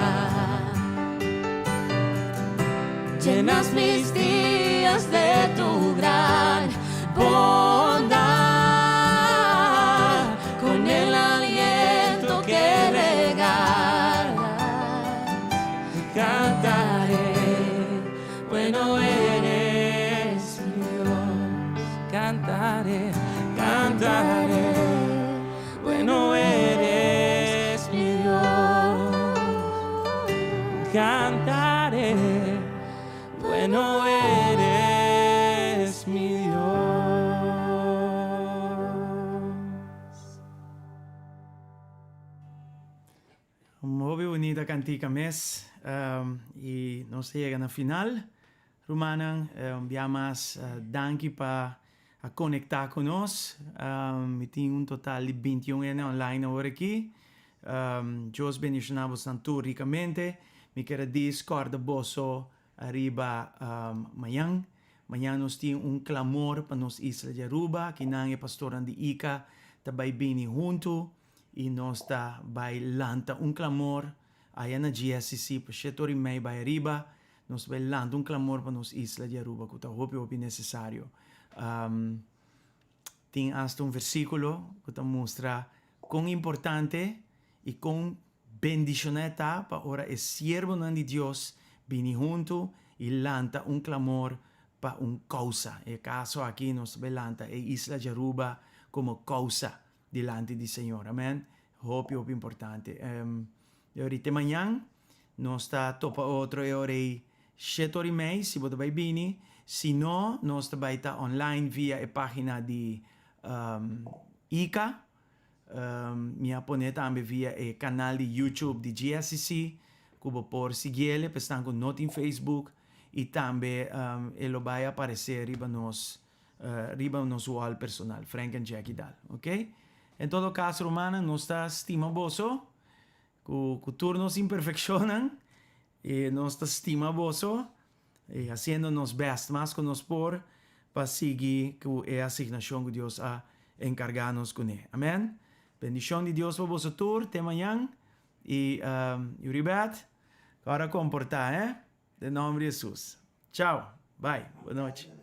Llenas mis días de tu gran bondad con el aliento que regalas. Cantaré, bueno eres mi Dios. Cantaré, cantaré, bueno eres mi Dios. Cantaré, bueno eres mi Dios. Un hopi bunita cantica mes. Y nos yega na final. Rumannan, un bia mas danki pa a conecta cu nos. Mi tin un total di 21 hende online awor aki. Dios bendiciona boso tur ricamente. Mi kier recorda boso ariba mañan. Mañan nos tin un clamor pa nos isla di Aruba, cu nan e pastor di ICA ta bay bini hunto y nos ta bay lanta un clamor aya na GSCC pa 7:30 bay ariba. Nos bay lanta un clamor pa nos isla di Aruba, cu ta hopi hopi necesario. Tin hasta un versiculo cu ta mustra con importante y con bendiciona ta pa ora e siervo di Dios bini hunto y lanta un clamor pa un causa. E caso aki nos bay lanta e isla di Aruba como causa dilanti di Señor. Amen. Hopi hopi importante. Y ahorita mañan nos ta topa otro e ora 7:30, si bo bay bini. Si no, nos ta bay ta online via e pagina di ICA. Mi a pone tambe via e canal di YouTube di GSCC, cu bo por sigui, pa esnan cu no tin Facebook, y tambe e lo bay aparece riba nos wall personal, Frank and Jackie Dal, ok? En todo caso, rumannan, nos ta stima boso, cu tur nos imperfeccion, y nos ta stima boso, y haciendo nos best, mas cu nos por, pa sigui cu e asignacion cu Dios a encarga nos cu ne. Amen? Bendicion di Dios pa boso tur, te mañan, y Yuribet, awor comporta, eh? Den nomber di Jesus. Chao, bye, bon nochi.